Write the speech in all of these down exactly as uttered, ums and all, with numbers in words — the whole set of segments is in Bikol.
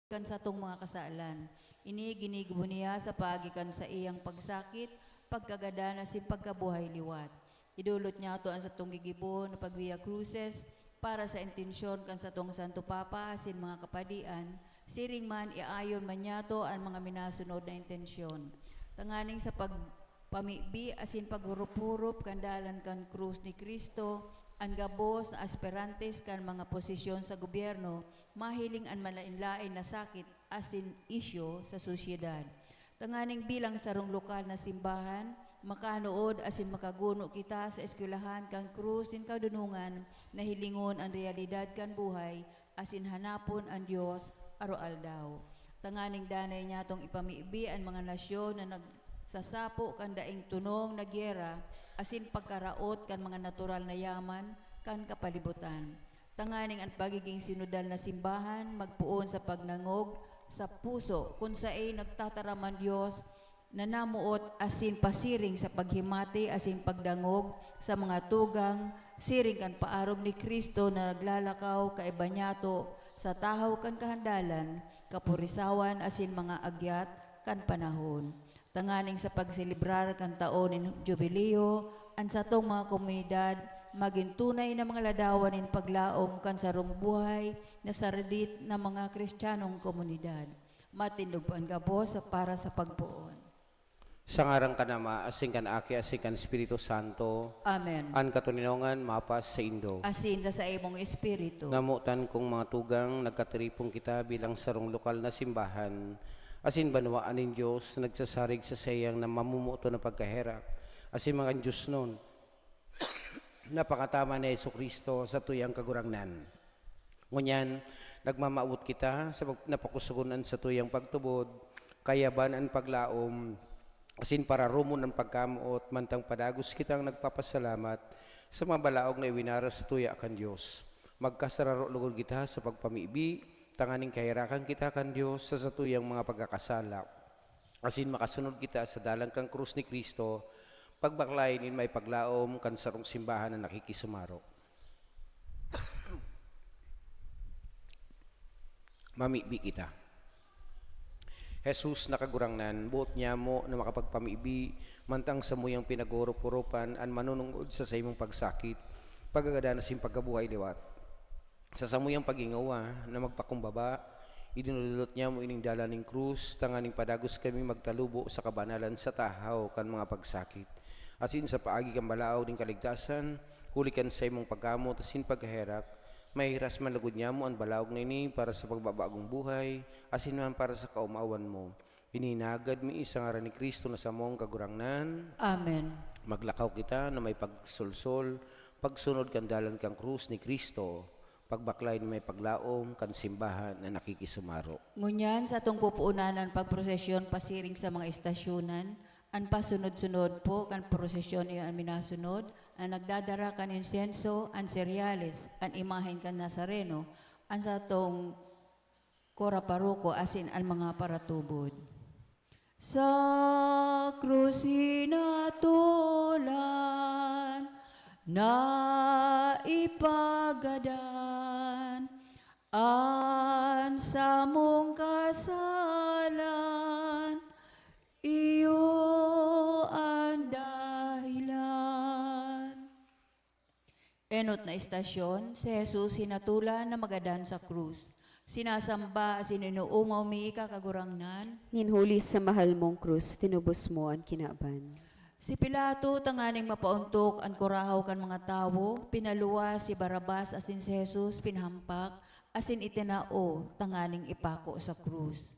kan satong mga kasalan. Ini ginigibo niya sa paagi kan saiyang pagsakit, pagkagadan asin pagkabuhay liwat. Idolot niyato an satong gigibo na pag-Via Crucis para sa intensyon kan satong Santo Papa asin mga kapadian, siring man iayon man niyato an mga minasunod na intensyon. Tanganing sa pag pamibi asin paghurup-hurup kan dalan kan krus ni Cristo, an gabos na aspirantes kan mga posisyon sa gobyerno mahiling an malain-lain na sakit asin isyu sa sosyedad. Tanganing bilang sarong lokal na simbahan, makanood asin makaguno kita sa eskwelahan kan krus nin kadunongan na hilingon an reyalidad kan buhay asin hanapon an Dios aroaldaw. Tanganing danay niyatong ipamibi an mga nasyon na nagsasapo kan daing tonong na giyera asin pagkaraot kan mga natural na yaman kan kapalibutan. Tanganing an pagiging sinodal na simbahan magpoon sa pagdangog sa puso kun saen nagtataram an Dios na namoot asin pasiring sa paghimati asin pagdangog sa mga tugang, siring kan paarog ni Cristo na naglalakaw kaiba niyato sa tahaw kan kahandalan, kapurisawan asin mga agyat kan panahon. Tanganing sa pagselebrar kan taon nin Jubileo, an satong mga komunidad magin tunay na mga ladawan nin paglaom kan sarong buhay na saradit na mga Kristiyanong komunidad. Matindog po an gabos sa para sa pagpoon. Sa ngaran kan Ama, asin kan Aki, asin kan Espiritu Santo. Amen. An katoninongan mapas saindo. Asin sa saimong espiritu. Namotan kong mga tugang, nagkatiripon kita bilang sarong lokal na simbahan, asin banwaan nin Dios, nagsasarig sa saiyang na mamumuto na pagkaherak, asin mga diosnon, na pakataman ni Jesu-Cristo satuyang Kagurangnan. Ngunyan, nagmamawot kita sa pag-, na pakusogon an satuyang pagtubod, kayaban an paglaom, asin pararomon an pagkamoot, mantang padagos kitang nagpapasalamat sa mga balaog na iwinaras satuya kan Dios. Magkasararo logod kita sa pagpamibi, tanganing kaherakan kita kan Dios sa satuyang mga pagkakasala, asin makasunod kita sa dalan kan krus ni Cristo, pagbaklay nin may paglaom kan sarong simbahan na nakikisumaro. Mamibi kita. Jesus na Kagurangnan, boot nyamo na makapagpamibi, mantang samuyang pinag-oorop-oropan an manunungod sa saimong pagsakit, pagkagadan asin pagkabuhay liwat. Sa samuyang paghingowa na magpakumbaba, idinudulot nyamo ining dalan nin krus, tanganing padagos kami magtalubo sa kabanalan sa tahaw kan mga pagsakit, asin sa paagi kan balaog nin kaligtasan, huli kan saimong pagkamoot asin pagkaherak, mahiras man logod nyamo an balaog na ini para sa pagbabagong buhay, asin man para sa kaomawan mo. Ini hinagad mi sa ngaran ni Cristo na samong Kagurangnan. Amen. Maglakaw kita na may pagsolsol, pagsunod kan dalan kan krus ni Cristo, pagbaklay na may paglaom kan simbahan na nakikisumaro. Ngunyan, satong pupuonan an pagprosesyon pasiring sa mga estasyonan, an pasunod-sunod po kan prosesyon iyo an minasunod, an nagdadara kan insenso, an seryales, an imahen kan Nazareno, an satong kora paroko asin an mga paratubod. Sa krus hinatolan, naipagadan an samong kasalan, iyo an dahilan. Enot na estasyon, si Jesus hinatolan na magadan sa krus. Sinasamba asin inoongaw mi ka, Kagurangnan. Nin huli sa mahal mong krus, tinubos mo an kinaban. Si Pilato, tanganing mapaontok an kurahaw kan mga tawo, pinaluwas si Barrabas asin si Jesus pinahampak, asin itinao tanganing ipako sa krus.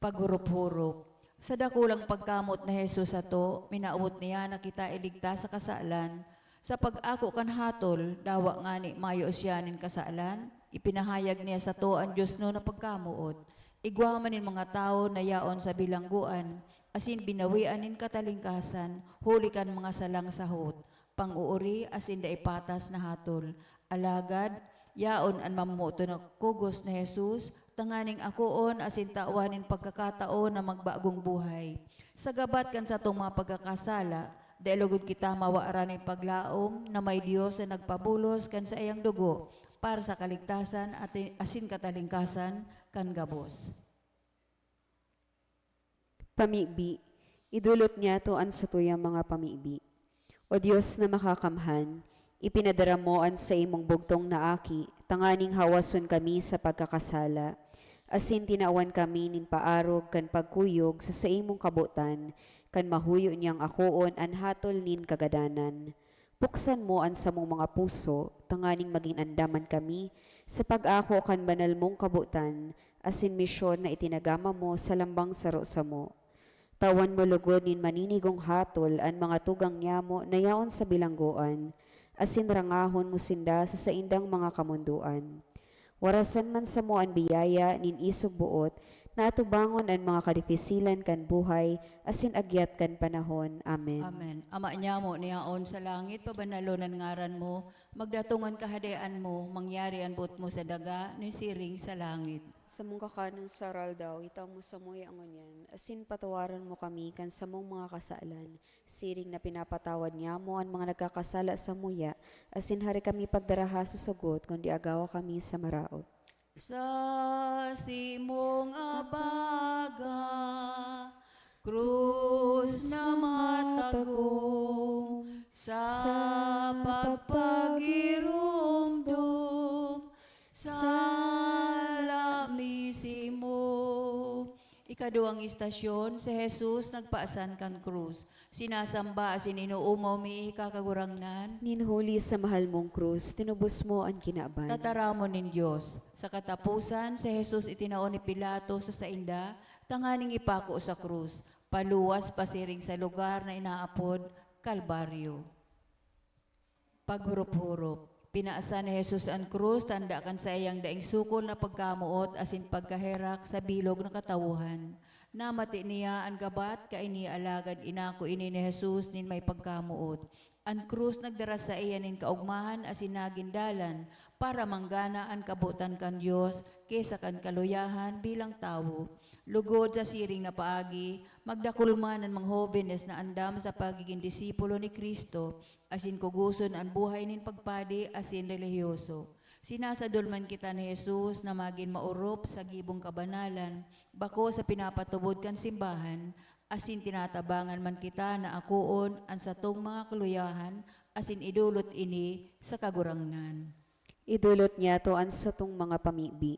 Paghurup-hurup. Sa dakulang pagkamot ni Jesus sato, minawot niya na kita iligtas sa kasalan. Sa pag-ako kan hatol, dawa ngani mayo siya nin kasalan, ipinahayag niya sato an diosnon na pagkamoot. Igwa man nin mga tawo na yaon sa bilanggoan, asin binawian nin katalingkasan huli kan mga salang sahot, pang-uori asin dai patas na hatol. Alagad, yaon an mamomoton na kugos ni Jesus, tanganing akoon asin tawan nin pagkakataon na magbagong buhay. Sa gabat kan satong mga pagkakasala, dai logod kita mawaran nin paglaom na may Dios na nagpabulos kan saiyang dugo para sa kaligtasan at asin katalingkasan kan gabos. Pamibi. Idolot niyato an satuyang mga pamibi. O Dios na makakamhan, ipinadara mo an saimong bugtong na Aki, tanganing hawason kami sa pagkakasala, asin tinawan kami nin paarog kan pagkuyog sa saimong kabotan, kan mahuyo niyang akoon an hatol nin kagadanan. Buksan mo an samong mga puso, tanganing magin andam man kami sa pag-ako kan banal mong kabotan asin misyon na itinagama mo sa lambang saro samo. Tawan mo logod nin maninigong hatol an mga tugang niyamo na yaon sa bilanggoan, asin rangahon mo sinda sa saindang mga kamondoan. Warasan man samo an biyaya nin isog boot na atubangon an mga kadifisilan kan buhay asin agyat kan panahon. Amen. Amen. Ama niyamo na yaon sa langit, pabanalon an ngaran mo, magdatong an kahadean mo, mangyari an boot mo sa daga, na siring sa langit. Samong kakanon sa aroaldaw, itao mo samuya ngunyan, asin patawaran mo kami kan samong mga kasalan, siring na pinapatawad niyamo an mga nagkakasala samuya, asin hari kami pagdaraha sa sugot, kundi agawa kami sa maraot. Sa simong abaga, krus na matagom, sa pagpagiromdom, sa lamisimo. Ikaduwang istasyon, si Jesus nagpaasan kan krus. Sinasamba asin inoomaw mi ka, Kagurangnan. Nin huli sa mahal mong krus, tinubos mo an kinaban. Tataramon nin Dios. Sa kataposan, si Jesus itinao ni Pilato sa sainda tanganing ipako sa krus, paluwas pasiring sa lugar na inaapod Kalbaryo. Paghurop-hurop. Pinaasan ni Jesus an krus tanda kan saiyang daing sukol na pagkamoot asin pagkaherak sa bilog na katawohan. Namati niya an gabat kaini, alagad inako ini ni Jesus nin may pagkamoot. An krus nagdara saiya nin kaogmahan asin nagin dalan para manggana an kabotan kan Dios ki sa kan kaluyahan bilang tawo. Lugod sa siring na paagi, magdakul man an mga hobenes na andam sa pagigin disipulo ni Cristo, asin kugoson an buhay nin pagpadi asin relihiyoso. Sinasadol man kita ni Jesus na magin maorop sa gibong kabanalan, bako sa pinapatubod kan simbahan, asin tinatabangan man kita na akoon an satong mga kaluyahan asin idolot ini sa Kagurangnan. Idolot niyato an satong mga pamibi.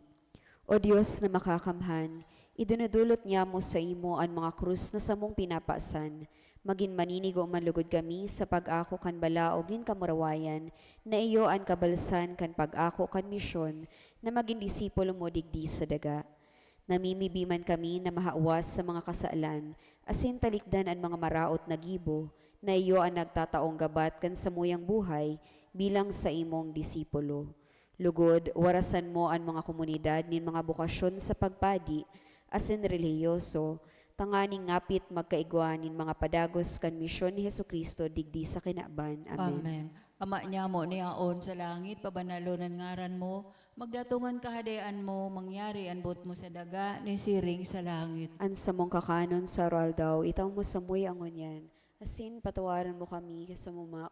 O Dios na makakamhan, idinodolot niyamo saimo an mga krus na samong pinapasan. Magin maninigo man lugod kami sa pag-ako kan balaog nin kamurawayan na iyo an kabalsan kan pag-ako kan misyon na magin disipulo mo digdi sa daga. Namimibi man kami na mahawas sa mga kasalan, asin talikdan an mga maraot na gibo, na iyo an nagtataong gabat kan samuyang buhay bilang saimong disipulo. Lugod, warasan mo an mga komunidad nin mga bokasyon sa pagpadi asin relihiyoso, tanganing ngapit magkaigwa nin mga padagos kan misyon ni Jesu-Cristo digdi sa kinaban. Amen. Amen. Ama niyamo na yaon sa langit, pabanalon an ngaran mo, magdatong an kahadean mo, mangyari an boot mo sa daga, ni siring sa langit. An samong kakanon sa aroaldaw, itao mo samuya ngunyan, asin patawaran mo kami sa mga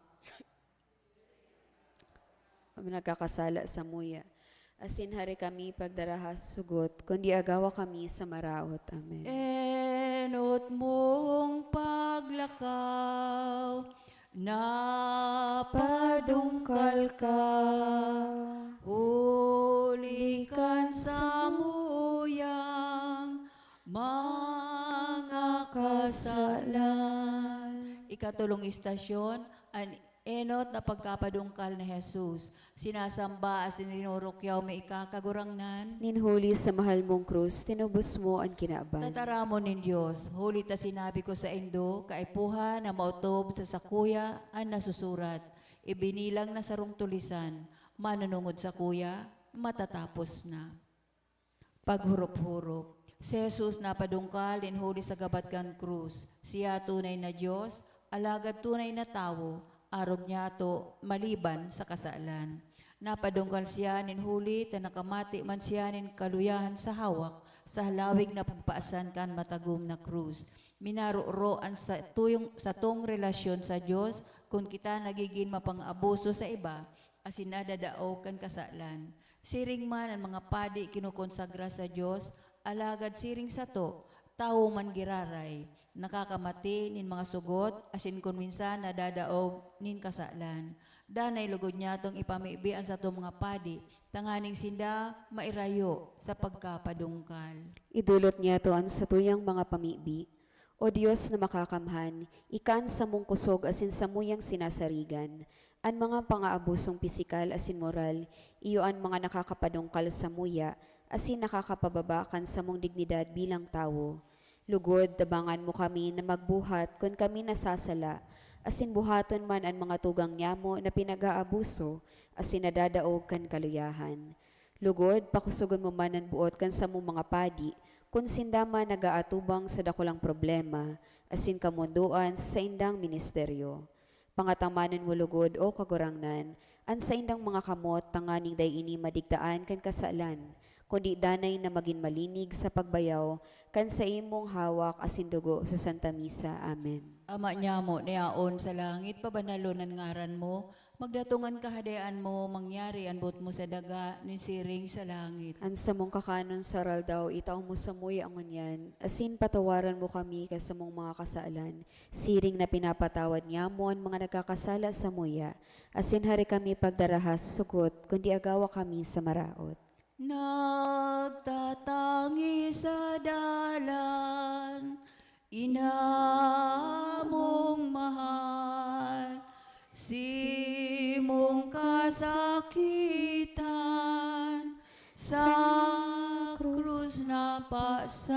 nagkakasala samuya. Asin hari kami pagdaraha sa sugot, kundi agawa kami sa maraot. Amen. Enot mong paglakaw, napadungkal ka, huli kan samuyang mga kasalan. Ikatulong istasyon, an enot na pagkapadungkal ni Jesus. Sinasamba asin rinurukyaw mi ika, Kagurangnan. Nin huli sa mahal mong krus, tinubos mo an kinaban. Tataramon nin Dios, huli ta sinabi ko saindo, kaipuhan na maotob sa sakuya an nasusurat, ibinilang na sarong tulisan, manunungod sakuya, matatapos na. Paghurop-hurop. Si Jesus napadungkal nin huli sa gabat kan krus. Siya tunay na Dios, alagad tunay na tawo, arog niyato maliban sa kasalan. Napadungkal siya nin huli ta nakamati man siya nin kaluyahan sa hawak sa halawig na pagpaasan kan matagom na krus. Minaroro an satuyong, satong relasyon sa Dios, kun kita nagigin mapang-abuso sa iba asin nadadaog kan kasalan. Siring man an mga padi kinokonsagra sa Dios, alagad siring sato, tawo man giraray, nakakamati nin mga sugot asin kun minsan nadadaog nin kasalan. Danay lugod nyatong ipamibi an satong mga padi tanganing sinda mairayo sa pagkapadungkal. Idolot niyato an satuyang mga pamibi. O Dios na makakamhan, ika an samong kusog asin samuyang sinasarigan. An mga pangaabusong pisikal asin moral, iyo an mga nakakapadungkal samuya asin nakakapababa kan samong dignidad bilang tawo. Lugod, tabangan mo kami na magbuhat kun kami nasasala, asin buhaton man an mga tugang nyamo na pinag-aabuso asin nadadaog kan kaluyahan. Lugod, pakusogon mo man an boot kan samong mga padi, kun sinda man nag-aatubang sa dakulang problema asin kamondoan sa saindang ministeryo. Pangatamanon mo lugod, O Kagurangnan, an saindang mga kamot tanganing dai ini madigtaan kan kasalan, kundi danay na magin malinig sa pagbayaw kan saimong hawak asin dugo sa Santa Misa. Amen. Ama nyamo na yaon sa langit, pabanalon an ngaran mo, magdatong an Kahadean mo, mangyari an boot mo sa daga, nin siring sa langit. An samong kakanon sa aroaldaw, itao mo samuya ngunyan, asin patawaran mo kami kan samong mga kasalan, siring na pinapatawad nyamo an mga nagkakasala samuya, asin hari kami pagdaraha sa sugot, kundi agawa kami sa maraot. Nagtatangi sa dalan, Ina mong mahal, simong kasakitan, sa krus napasan.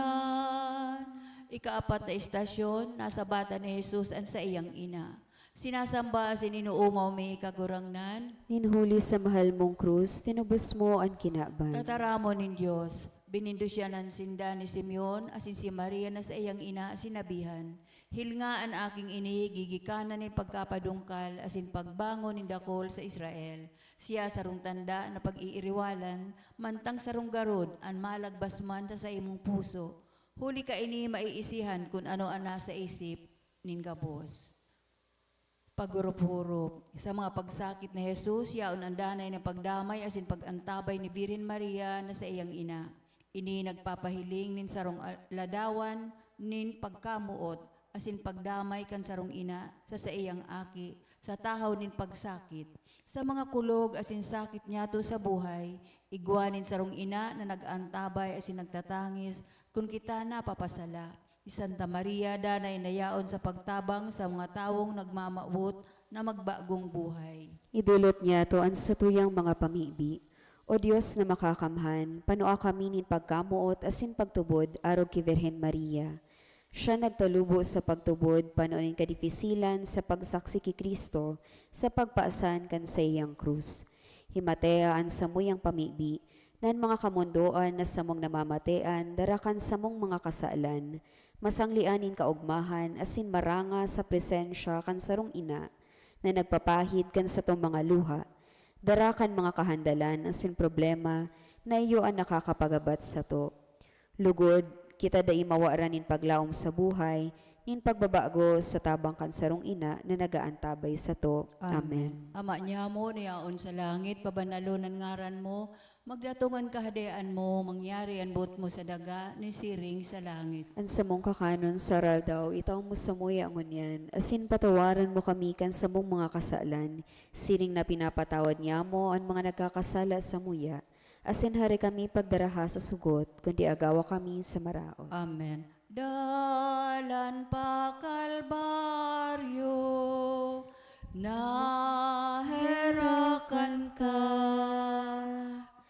Ikaapat na estasyon, nasabatan ni Jesus an saiyang ina. Sinasamba asin inoomaw mi, Kagurangnan. Nin huli sa mahal mong krus, tinubos mo an kinaban. Tataramon nin Dios, benendisyonan sinda ni Simeon asin si Maria na saiyang ina, sinabihan, "Hilnga an aking ini, gigikanan nin pagkapadungkal asin pagbangon nin dakul sa Israel. Siya sarong tanda na pag-iiriwalan, mantang sarong garod an malagbas man sa saimong puso. Huli kaini maiisihan kun ano an nasa isip nin gabos." Paghurup-hurup. Sa mga pagsakit ni Jesus, yaon an danay na pagdamay asin pag-antabay ni Birhen Maria na saiyang ina. Ini nagpapahiling nin sarong a-, ladawan nin pagkamoot asin pagdamay kan sarong ina sa saiyang aki sa tahaw nin pagsakit. Sa mga kulog asin sakit niyato sa buhay, igwa nin sarong ina na nag-aantabay asin nagtatangis kun kita napapasala. Si Santa Maria danay na yaon sa pagtabang sa mga tawong nagmamawot na magbagong buhay. Idolot niyato an satuyang mga pamibi. O Dios na makakamhan, panua kami nin pagkamoot asin pagtubod arog ki Birhen Maria. Siya nagtalubo sa pagtubod pano nin kadifisilan sa pagsaksi ki Cristo sa pagpasan kan saiyang krus. Himatea an samuyang pamibi, na an mga kamondoan na samong namamatean dara kan samong mga kasalan, masanglean nin kaogmahan asin maranga sa presensya kan sarong ina na nagpapahid kan satong mga luha, dara kan mga kahandalan asin problema na iyo an nakakapagabat sato. Lugod, kita dai mawaran nin paglaom sa buhay, nin pagbabago sa tabang kan sarong ina na nag-aantabay sato. Amen. Amen. Ama nyamo na yaon sa langit, pabanalon an ngaran mo, magdatong an kahadean mo, mangyari an boot mo sa daga, nin siring sa langit. An samong kakanon sa aroaldaw, itao mo samuya ngunyan, asin patawaran mo kami kan samong mga kasalan, siring na pinapatawad nyamo an mga nagkakasala samuya. Asin hari kami pagdaraha sa sugot, kundi agawa kami sa maraot. Amen. Dalan pa Kalbaryo, naherakan ka,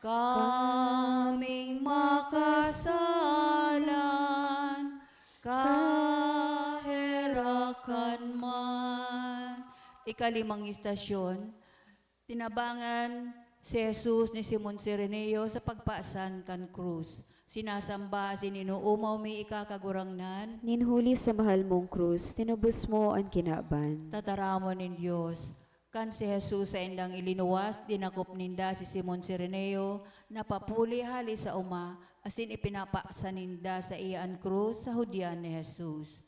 kaming makasalan, kaherakan man. Ikalimang istasyon, tinabangan si Jesus ni Simon Cireneo sa pagpasan kan krus. Sinasamba asin inoomaw mi ika, Kagurangnan. Nin huli sa mahal mong krus, tinubos mo an kinaban. Tataramon nin Dios. Kan si Jesus saindang ilinuwas, dinakop ninda si Simon Cireneo na papuli hale sa oma, asin ipinapasa ninda saiya an krus sa hudyan ni Jesus.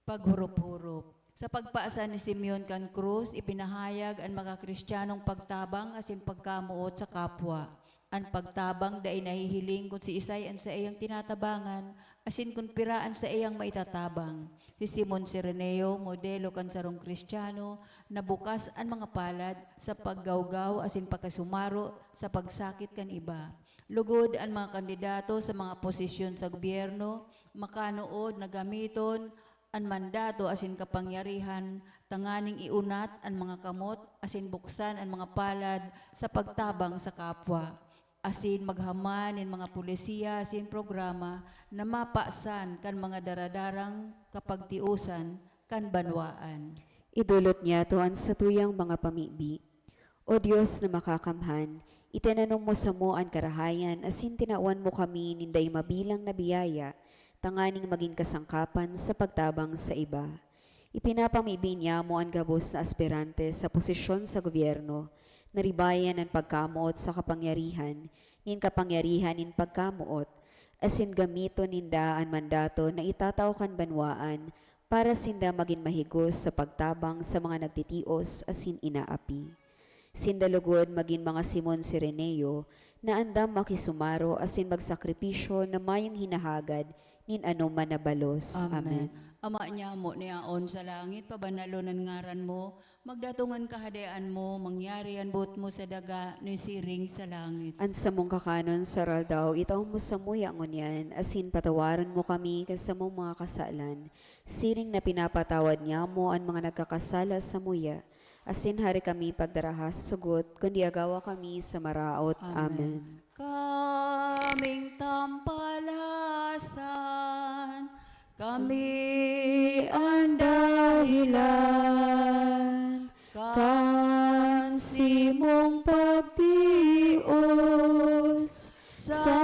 Paghurup-hurup. Sa pagpasan ni Simeon kan krus, ipinahayag an mga Kristiyanong pagtabang asin pagkamoot sa kapwa. An pagtabang dai nahihiling kun siisay an saiyang tinatabangan asin kun pira an saiyang maitatabang. Si Simon Cireneo, modelo kan sarong Kristiyano na bukas an mga palad sa paggawgaw asin pakisumaro sa pagsakit kan iba. Lugod an mga kandidato sa mga posisyon sa gobyerno, makanood na gamiton an mandato asin kapangyarihan tanganing iunat an mga kamot asin buksan an mga palad sa pagtabang sa kapwa, asin maghaman nin mga polisiya asin programa na mapasan kan mga daradarang kapagtiosan kan banwaan. Idolot niyato an satuyang mga pamibi. O Dios na makakamhan, itinanom mo samo an karahayan asin tinawan mo kami nin dai mabilang na biyaya tanganing magin kasangkapan sa pagtabang sa iba. Ipinapamibi niyamo an gabos na aspirante sa posisyon sa gobyerno, na ribayan an pagkamoot sa kapangyarihan, nin kapangyarihan nin pagkamoot, asin gamiton ninda an mandato na itatao kan banwaan para sinda magin mahigos sa pagtabang sa mga nagtitios asin inaapi. Sinda lugod magin mga Simon Cireneo na andam makisumaro asin magsakripisyo na mayong hinahagad nin anoman na balos. Amen. Amen. Ama niyamo na yaon sa langit, pabanalon an ngaran mo, magdatong an kahadean mo, mangyari an boot mo sa daga, na siring sa langit. An samong kakanon sa aroaldaw, itao mo samuya ngunyan, asin patawaron mo kami kan samong mga kasalan, siring na pinapatawad niyamo an mga nagkakasala samuya. Asin hari kami pagdaraha sa sugot, kundi agawa kami sa maraot. Amen. Amen. Kaming tampalasan, kami an dahilan kan simong pagtios sa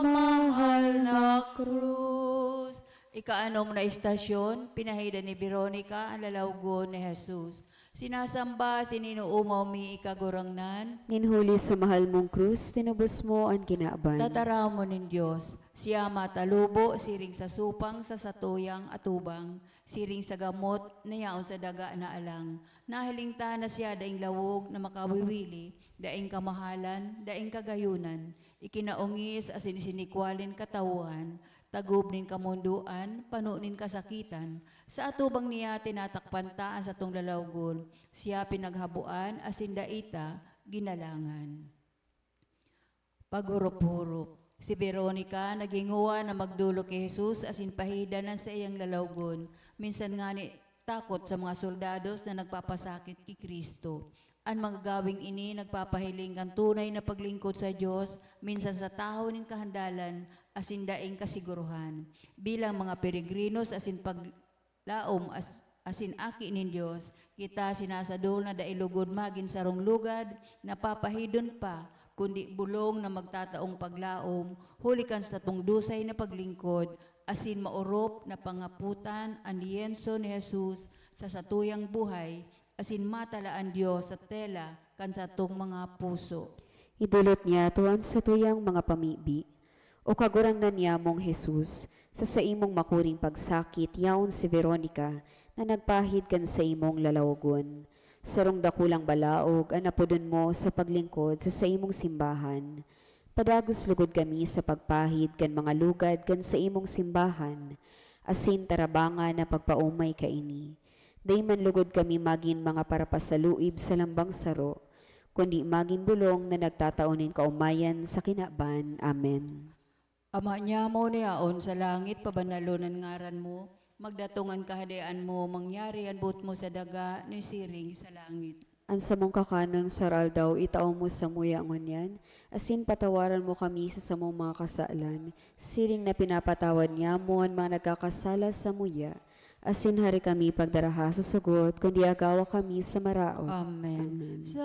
mahal na krus. Ikaanom na estasyon, pinahidan ni Veronica an lalawgon ni Jesus. Sinasamba asin inoomaw mi, Kagurangnan. Nin huli sa mahal mong krus, tinubos mo an kinaban. Tataramon nin Dios, siya matalubo siring sa supang sa satuyang atubang, siring sa gamot na yaon sa daga na alang. Nahiling ta na siya daing lawog na makawiwili, daing kamahalan, daing kagayonan, ikinaongis asin isinikwalin katawohan, tagob nin kamondoan, pano nin kasakitan. Sa atubang niya tinatakpan ta an satong lalawgon. Siya pinaghaboan asin dai ta ginalangan. Paghurup-hurup. Si Veronica naghingowa na magdolok ki Jesus asin pahidan an saiyang lalawgon. Minsan ngani, takot sa mga soldados na nagpapasakit ki Cristo. An mga gawing ini nagpapahiling kan tunay na paglingkod sa Dios, minsan sa tahaw nin kahandalan, asin daing kasiguruhan. Bilang mga peregrinos asin pag-, laom as-, asin aki nin Dios, kita sinasadol na dai lugod magin sarong lugad na papahidon pa, kundi bulong na magtataong paglaom, huli kan satong dusay na paglingkod, asin maorop na pangapotan an liyenso ni Jesus sa satuyang buhay, asin matala an Dios sa tela kan satong mga puso. Idolot niyato an satuyang mga pamibi. O Kagurangnan niyamong Jesus, sa saimong makuring pagsakit yaon si Veronica na nagpahid kan saimong lalawogon. Sarong dakulang balaog an napodon mo sa paglingkod sa saimong simbahan. Padagos lugod kami sa pagpahid kan mga lugad kan saimong simbahan, asin tarabangan na pagpaomay kaini. Dai man lugod kami magin mga parapasaluib sa lambang saro, kundi magin bulong na nagtatao nin kaomayan sa kinaban. Amen. Ama niyamo na yaon sa langit, pabanalon an ngaran mo, magdatong an kahadean mo, mangyari an boot mo sa daga, na siring sa langit. An samong kakanon sa aroaldaw, itao mo samuya ngunyan, asin patawaran mo kami sa samong mga kasalan, siring na pinapatawad niyamo an mga nagkakasala samuya, asin hari kami pagdaraha sa sugot, kundi agawa kami sa maraot. Amen. Amen. Sa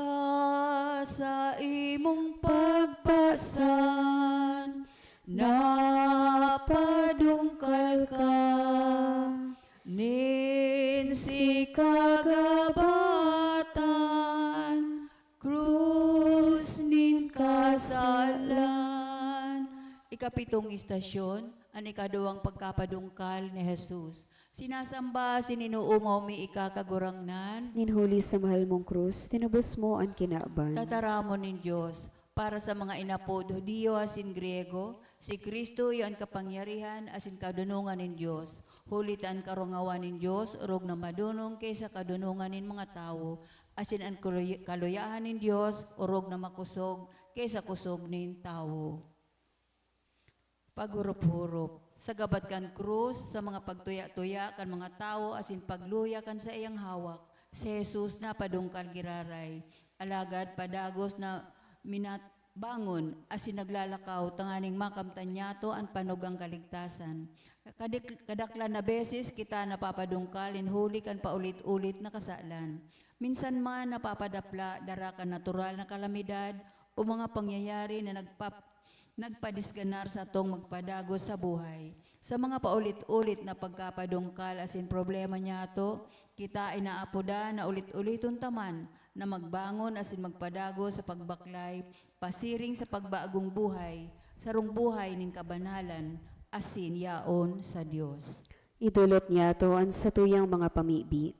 saimong pagpasan, napadungkal ka, nin sikagabatan, krus nin kasalan. Ikapitong istasyon, an ikaduwang pagkapadungkal ni Jesus. Sinasamba asin inoomaw mi ika, Kagurangnan. Nin huli sa mahal mong krus, tinubos mo an kinaban. Tataramon nin Dios. Para sa mga inapod, Judio asin Griego, si Cristo iyo an kapangyarihan asin kadonongan nin Dios. Huli ta an karongawan nin Dios orog na madonong ki sa kadonongan nin mga tawo, asin an kaluy-, kaluyahan nin Dios orog na makosog ki sa kosog nin tawo. Paghurup-hurup. Sa gabat kan krus, sa mga pagtuya-tuya kan mga tawo asin pagluya kan saiyang hawak, si Jesus napadungkal giraray. Alagad padagos na minat-, bangon asin naglalakaw tanganing makamtan niyato an panugang kaligtasan. Kadik-, kadaklan na beses kita napapadungkal nin huli kan paulit-ulit na kasalan. Minsan man napapadapla dara kan natural na kalamidad o mga pangyayari na nagpap-, nagpadisganar satong magpadagos sa buhay. Sa mga paulit-ulit na pagkapadungkal asin problema niyato, kita inaapodan na ulit-uliton ta man na magbangon asin magpadagos sa pagbaklay pasiring sa pagbagong buhay, sarong buhay nin kabanalan asin yaon sa Dios. Idolot niyato an satuyang mga pamibi.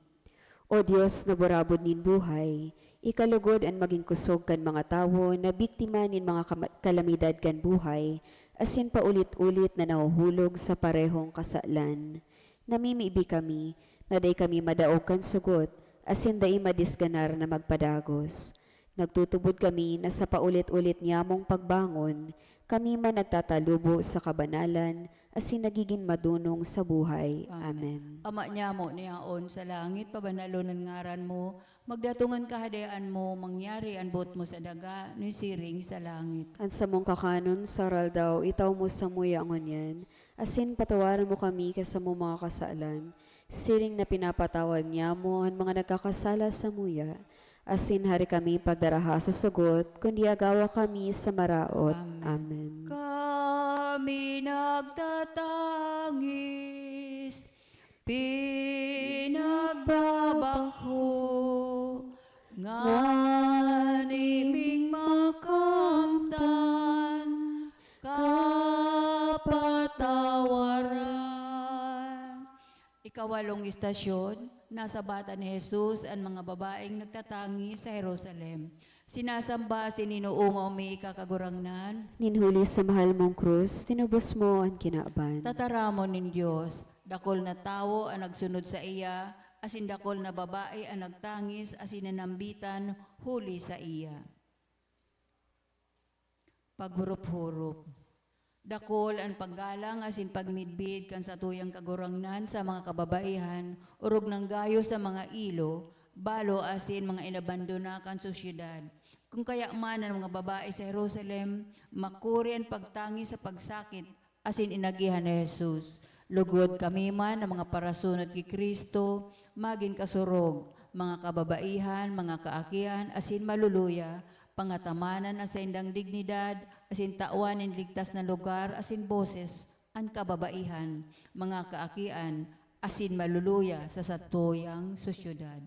O Dios na burabod nin buhay, ikalugod an magin kosog kan mga tawo na biktima nin mga kama-, kalamidad kan buhay, asin paulit-ulit na nahuhulog sa parehong kasalan. Namimibi kami na dai kami madaog kan sugot asin dai madisganar na magpadagos. Nagtutubod kami na sa paulit-ulit niyamong pagbangon, kami man nagtatalubo sa kabanalan asin nagigin madonong sa buhay. Amen. Ama niyamo na yaon sa langit, pabanalon an ngaran mo, magdatong an Kahadean mo, mangyari an boot mo sa daga, nin siring sa langit. An samong kakanon sa aroaldaw, itao mo samuya ngunyan, asin patawaran mo kami kan samong mga kasalan, siring na pinapatawad niyamo an mga nagkakasala samuya. Asin hari kami pagdaraha sa sugot, kundi agawa kami sa maraot. Amen. Kami nagtatangis, pinagbabakho, ngani ming makamtan kapatawaran. Ikawalong istasyon, nasabatan ni Jesus an mga babaeng nagtatangis sa Jerusalem. Sinasamba asin inoomaw mi ika, Kagurangnan. Nin huli sa mahal mong krus, tinubos mo an kinaban. Tataramon nin Dios, dakul na tawo an nagsunod saiya, asin dakul na babae an nagtangis asin nanambitan huli saiya. Paghurup-hurup. Dakul an paggalang asin pagmidbid kan satuyang Kagurangnan sa mga kababaihan, orog nang gayo sa mga ilo, balo asin mga inabandona kan sosyedad. Kun kaya man an mga babae sa Jerusalem, makuri an pagtangis sa pagsakit asin inagihan ni Jesus. Lugod kami man na mga parasunod ki Cristo, magin kasurog, mga kababaihan, mga kaakian, asin maluluya, pangatamanan an saindang dignidad, asin tawan nin ligtas na lugar asin boses an kababaihan, mga kaakian, asin maluluya sa satuyang sosyedad.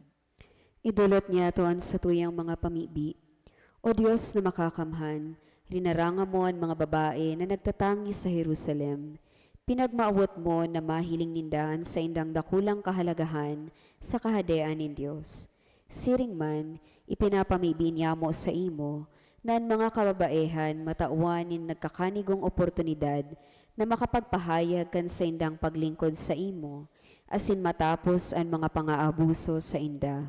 Idolot niyato an satuyang mga pamibi. O Dios na makakamhan, rinaranga mo an mga babae na nagtatangis sa Jerusalem. Pinagmawot mo na mahiling ninda an saindang dakulang kahalagahan sa Kahadean nin Dios. Siring man, ipinapamibi niyamo saimo na an mga kababaehan matawan nin nagkakanigong oportunidad na makapagpahayag kan saindang paglingkod saimo, asin matapos an mga pangaabuso sainda.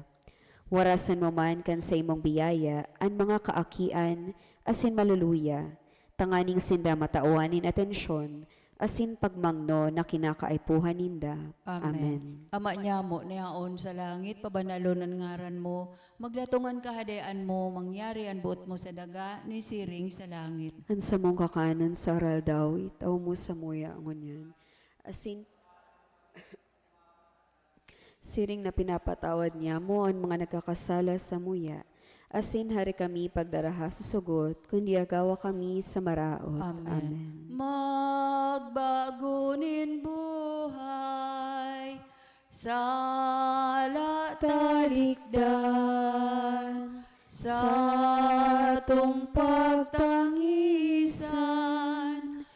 Warasan mo man kan saimong biyaya an mga kaakian asin maluluya, tanganing sinda matawan nin atensyon asin pagmangno na kinakaipuhan ninda. Amen. Ama niyamo na yaon sa langit, pabanalon an ngaran mo, magdatong an kahadean mo, mangyari an boot mo sa daga, ni siring sa langit. An samong kakanon sa aroaldaw, itao mo samuya ngunyan. Asin, siring na pinapatawad niyamo an mga nagkakasala samuya. Asin hari kami pagdaraha sa sugot, kundi agawa kami sa maraot. Amen. Magbago nin buhay, sala talikdan, satong pagtangisan,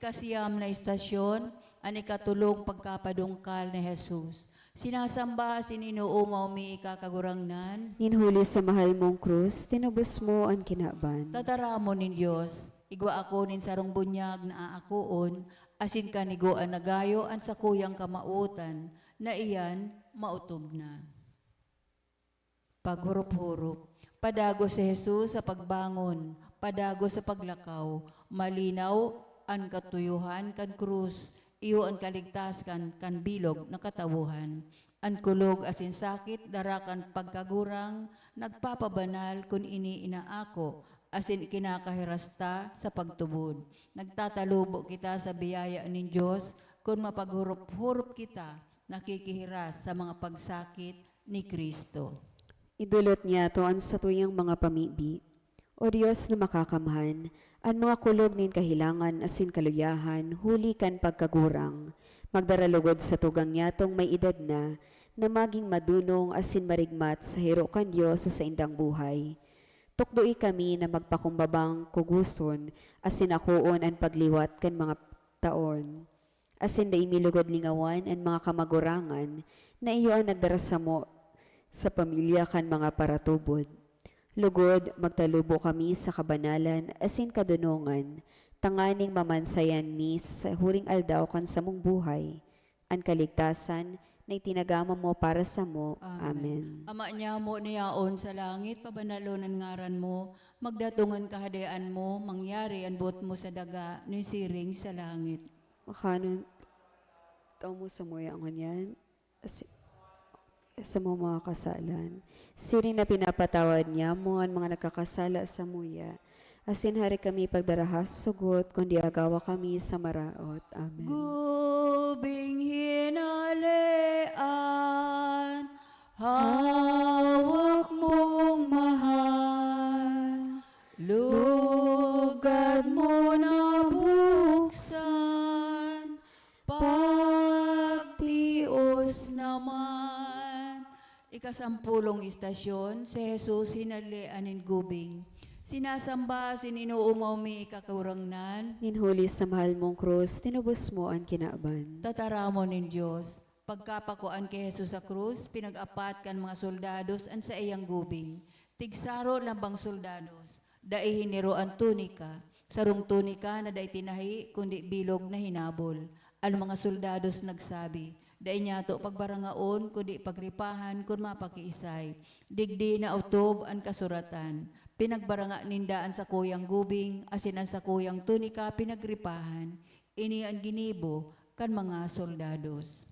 Sa siyam na istasyon, an ikatolong pagkapadungkal ni Jesus. Sinasamba asin inoomaw mi ika, Kagurangnan. Nin huli sa mahal mong krus, tinubos mo an kinaban. Tataramon nin Dios, igwa ako nin sarong bunyag na aakoon, asin kanigo an nagayo an sakuyang kamawotan, na iyan maotob na. Paghurop-hurop. Padagos si Jesus sa pagbangon, padagos sa paglakaw, malinaw an katuyohan kan krus, iyo an kaligtasan kan bilog na katawohan. An kulog asin sakit dara kan pagkagurang, nagpapabanal kun ini inaako, asin ikinakahiras ta sa pagtubod. Nagtatalubo kita sa biyaya nin Dios kun mapaghurop-hurop kita nakikihiras sa mga pagsakit ni Cristo. Idolot niyato an satuyang mga pamibi. O Dios na makakamhan, an mga kulog nin kahilangan asin kaluyahan huli kan pagkagurang, magdara lugod sa tugang niyatong may edad na, na magin madunong asin marigmat sa hiro kan Dios sa saindang buhay. Tukdoi kami na magpakumbabang kugoson asin akoon an pagliwat kan mga taon, asin dai mi lugod lingawan an mga kamagurangan na iyo an nagdara samo sa pamilya kan mga paratubod. Lugod, magtalubo kami sa kabanalan asin kadonongan, tanganing mamansayan mi sa huring aldaw kan samong buhay an kaligtasan na itinagama mo para samo. Amen. Ama nyamo na yaon sa langit, pabanalon an ngaran mo, magdatong an kahadean mo, mangyari an boot mo sa daga, nin siring sa langit. Makanon, tao mo sa muya ngunyan, asi-, sa mga, mga kasalan. Siring na pinapatawad niya mo an mga nagkakasala sa muya. Asin hari kami pagdaraha sa sugot, kundi agawa kami sa maraot. Amen. Gubing hinalean, hawak mong mahal, lugad mo na buksan, pagtios naman. Ikasampulong istasyon, si Jesus hinalean nin gubing. Sinasamba asin inoomaw mi ika, Kagurangnan. Nin huli sa mahal mong krus, tinubos mo an kinaban. Tataramon nin Dios. Pagkapakuan ki Jesus sa krus, pinag-apat kan mga soldados an saiyang gubing. Tigsaro lambang soldados, dai hiniro an tunika, sarong tunika na dai tinahi kundi bilog na hinabol. An mga soldados nagsabi, "Dai niyato pagbarangaon kundi pagripahan kun mapakiisay." Digdi naotob an kasuratan. Pinagbaranga ninda an sakuyang gubing asin an sakuyang tunika pinagripahan. Ini an ginibo kan mga soldados.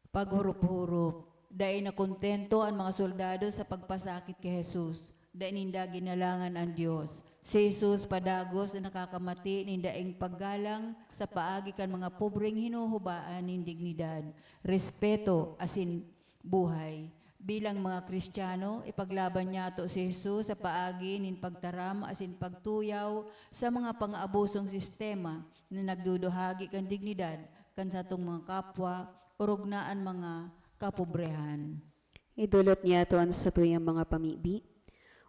Paghurop-hurop. Dai nakontento an mga soldado sa pagpasakit ki Jesus. Dai ninda ginalangan an Dios. Si Jesus padagos na nakakamati nin daing paggalang sa paagi kan mga pobreng hinuhubaan nin dignidad, respeto, asin buhay. Bilang mga Kristiyano, ipaglaban niyato si Jesus sa paagi nin pagtaram asin pagtuyaw sa mga pang-aabusong sistema na nagduduhagi kan dignidad kan satong mga kapwa, orog na an mga kapobrehan. Idolot niyato an satuyang mga pamibi.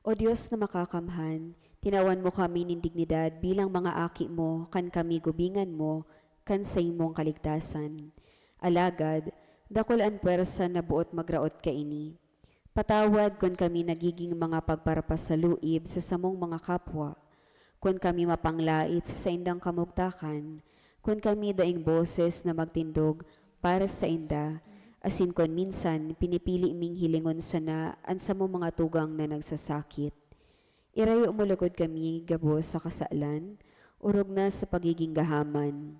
O Dios na makakamhan, tinawan mo kami nin dignidad bilang mga aki mo kan kami gubingan mo kan saimong kaligtasan. Alagad, dakul an pwersa na boot magraot kaini. Patawad kun kami nagiging mga pagparapasaluib sa samong mga kapwa, kun kami mapanglait sa saindang kamugtakan, kun kami daing boses na magtindog para sainda, asin kun minsan pinipili ming hilingon sana an samong mga tugang na nagsasakit. Irayo mo lugod kami gabos sa kasalan, orog na sa pagiging gahaman,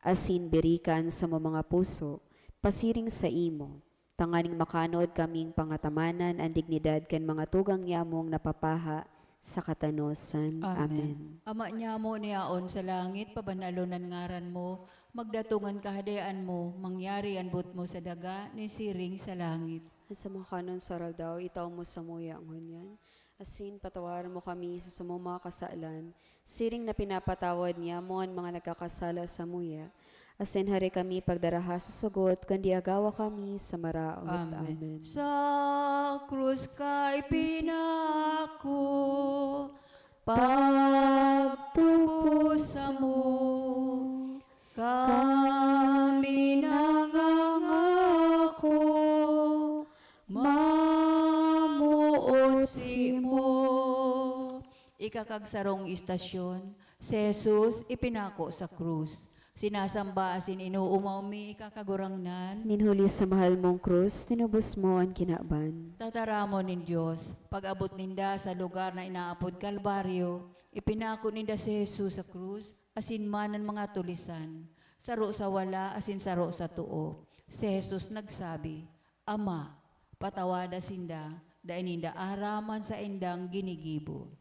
asin birika an samong mga puso pasiring saimo, tanganing makanood kaming pangatamanan an dignidad kan mga tugang nyamong napapaha sa katanosan. Amen. Ama nyamo na yaon sa langit, pabanalon an ngaran mo, magdatong an kahadean mo, mangyari an boot mo sa daga, nin siring sa langit. An samong kanon sa aroaldaw, itao mo samuya ngunyan. Asin patawaran mo kami sa samong mga kasalan, siring na pinapatawad nyamo an mga nagkakasala samuya. Asin hari kami pagdaraha sa sugot, kundi agawa kami sa maraot. Amen. Amen. Sa krus ka ipinako, pagtubos samo, Kami nangangako, mamoot simo. Ikakagsarong istasyon, si Jesus ipinako sa krus. Sinasamba asin inoomaw mi, ika Kagurangnan. Nin huli sa mahal mong krus, tinubos mo an kinaban. Tataramon nin Dios, pag-abot ninda sa lugar na inaapod Kalbaryo, ipinako ninda si Jesus sa krus, asin man an mga tulisan, saro sa wala asin saro sa too. Si Jesus nagsabi, "Ama, patawada sinda, dai ninda aram an saindang ginigibo."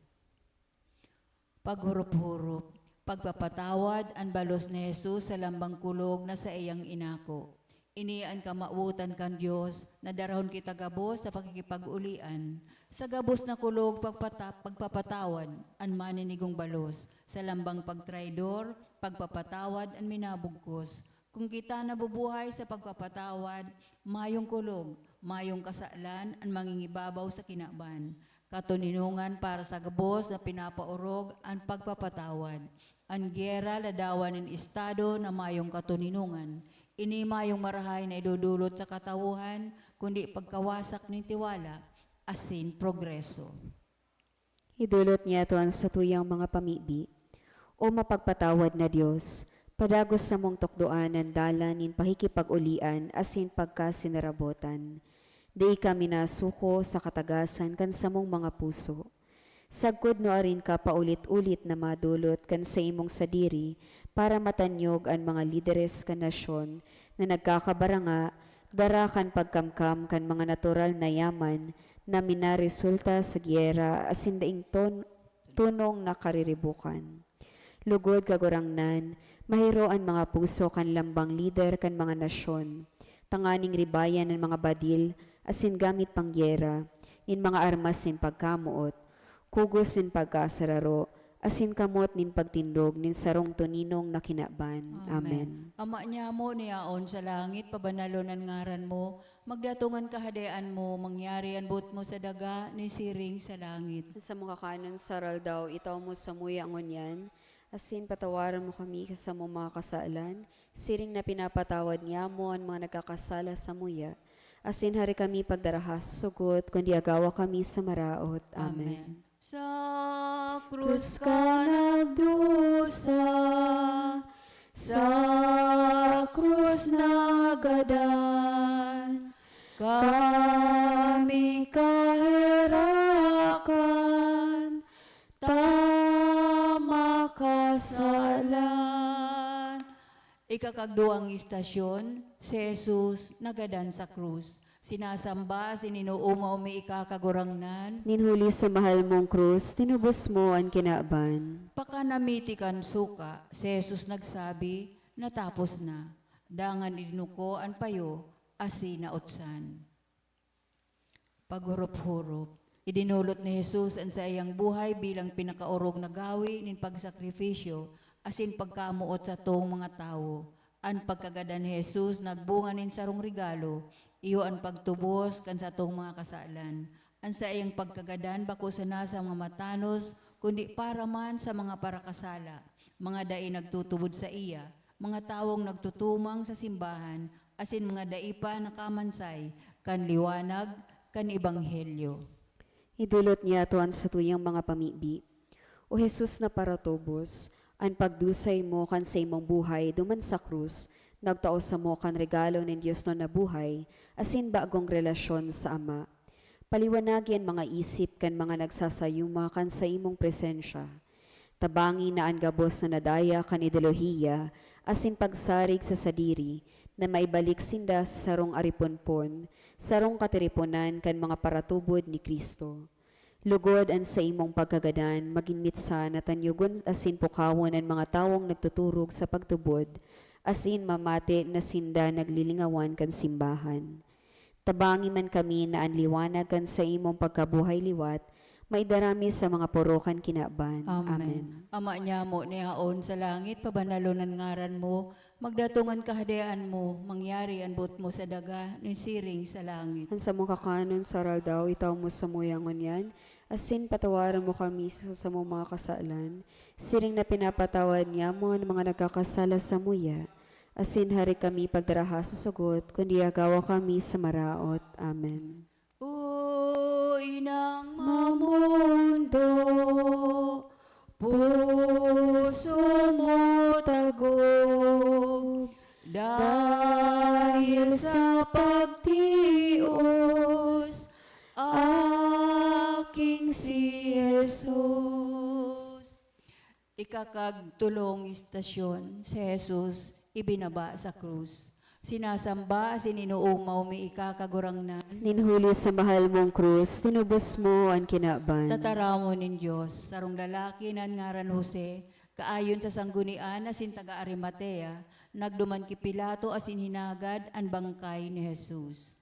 Paghurup-hurup, pagpapatawad an balos ni Jesus sa lambang kulog na saiyang inako. Ini an kamawotan kan Dios na darahon kita gabos sa pakikipag-ulian. Sa gabos na kulog, pagpata-, pagpapatawad an maninigong balos. Sa lambang pagtraidor, pagpapatawad an minabugkos. Kung kita nabubuhay sa pagpapatawad, mayong kulog, mayong kasalan an mangingibabaw sa kinaban. Katoninongan para sa gabos na pinapaorog an pagpapatawad. An giyera ladawan nin estado na mayong katoninongan. Ini mayong marahay na idodolot sa katawohan, kundi pagkawasak nin tiwala asin progreso. Idolot niyato an satuyang mga pamibi. O mapagpatawad na Dios, padagos samong tukdoan an dalan nin pakikipag-ulian asin pagkasinarabotan. Dai kami nasuko sa katagasan kan samong mga puso. Sagkod nuarin ka paulit-ulit na madolot kan saimong sadiri para matanyog an mga lideres kan nasyon na nagkakabaranga, dara kan pagkamkam kan mga natural na yaman na minaresulta sa giyera asin daing ton-, tonong na kariribokan. Lugod, Kagurangnan, mahiro an mga puso kan lambang lider kan mga nasyon, tanganing ribayan an mga badil asin gamit panggiyera, nin mga armas nin pagkamoot, kugos nin pagkasararo, asin kamot nin pagtindog nin sarong toninong na kinaban. Amen. Amen. Ama nyamo na yaon sa langit, pabanalon an ngaran mo, magdatong an Kahadean mo, mangyari an boot mo sa daga, ni siring sa langit. An samong kakanon sa aroaldaw, itao mo samuya ngunyan, asin patawaran mo kami kan samong mga kasalan, siring na pinapatawad nyamo an mga nagkakasala samuya. Asin hari kami pagdaraha sa sugot, kundi agawa kami sa maraot. Amen. Amen. Sa krus ka nagdusa, sa krus nagadan, kami kaherakan, ta makasalan. Ikakagduwang istasyon, si Jesus nagadan sa krus. Sinasamba asin inoomaw mi ika, Kagurangnan. Nin huli sa mahal mong krus, tinubos mo an kinaban. Pakanamiti kan suka, si Jesus nagsabi, "Natapos na." Dangan idinuko an payo, asin nautsan. Paghurup-hurup. Idinolot ni Jesus an saiyang buhay bilang pinakaorog na gawi nin pagsakripisyo asin pagkamoot satong mga tawo. An pagkagadan ni Jesus nagbunga nin sarong regalo, iyo an pagtubos kan satong mga kasalan. An saiyang pagkagadan bako sana sa mga matanos, kundi para man sa mga parakasala, mga dai nagtutubod saiya, mga tawong nagtutumang sa simbahan, asin mga dai pa nakamansay kan liwanag kan ebanghelyo. Idolot niyato an satuyang mga pamibi. O Jesus na paratubos, an pagdusay mo kan saimong buhay duman sa krus nagtao samo kan regalo nin diosnon na buhay asin bagong relasyon sa Ama. Paliwanagi an mga isip kan mga nagsasayuma kan saimong presensya. Tabangi na an gabos na nadaya kan idelohiya asin pagsarig sa sadiri na maibalik sinda sa sarong ariponpon, sarong katiriponan kan mga paratubod ni Cristo. Lugod an saimong pagkagadan magin mitsa na tanyogon asin pukawon an mga tawong nagtuturog sa pagtubod, asin mamati na sinda naglilingawan kan simbahan. Tabangi man kami na an liwanag kan saimong pagkabuhay liwat Maidara mi sa mga poro kan kinaban. Amen. Ama niamo na yaon sa langit, pabanalon an ngaran mo, magdatong an kahadean mo, mangyari an boot mo sa daga, nin siring sa langit. An samong kakanon sa aroaldaw, itao mo samuya ngunyan, asin patawaran mo kami sa samong mga kasalan, siring na pinapatawad niamo an mga nagkakasala samuya. Asin hari kami pagdaraha sa sugot, kundi agawa kami sa maraot. Amen. O Inang mamundo, puso mo tagob, dahil sa pagtios, aking si Jesus. Ikakagtulong istasyon, si Jesus ibinaba sa krus. Sinasamba asin inoomaw mi ika, Kagurangnan. Nin huli sa mahal mong krus, tinubos mo an kinaban. Tataramon nin Dios, sarong lalaki na an ngaran Jose, kaayon sa sanggunian asin taga Arimatea, nagduman ki Pilato asin hinagad an bangkay ni Jesus.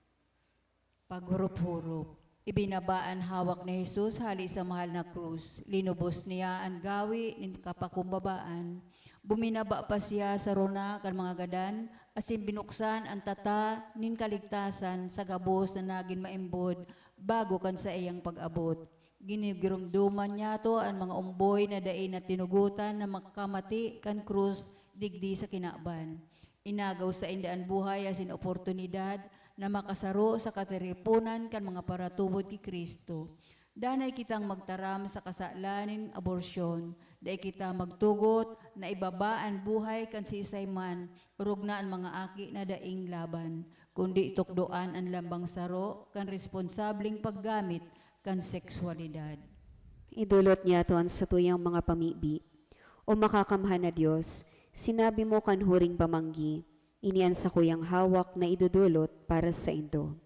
Paghurup-hurup. Ibinaba an hawak ni Jesus hali sa mahal na krus. Linubos niya an gawi nin kapakumbabaan. Buminaba pa siya sa rona kan mga gadan, asin binuksan an tata nin kaligtasan sa gabos na nagin maimbod bago kan saiyang pag-abot. Ginigiromdoman niyato an mga omboy na dai na tinugotan na makamati kan krus digdi sa kinaban. Inagaw sainda an buhay asin oportunidad na makasaro sa katiriponan kan mga paratubod ki Cristo. Danay kitang magtaram sa kasalan nin aborsyon. Dai kita magtugot na ibaba an buhay kan siisay man, orog na an mga aki na daing laban, kundi tukdoan an lambang saro kan responsableng paggamit kan sekswalidad. Idolot niyato an satuyang mga pamibi. O makakamhan na Dios, sinabi mo kan huring pamanggi, "Ini an sakuyang hawak na idodolot para saindo."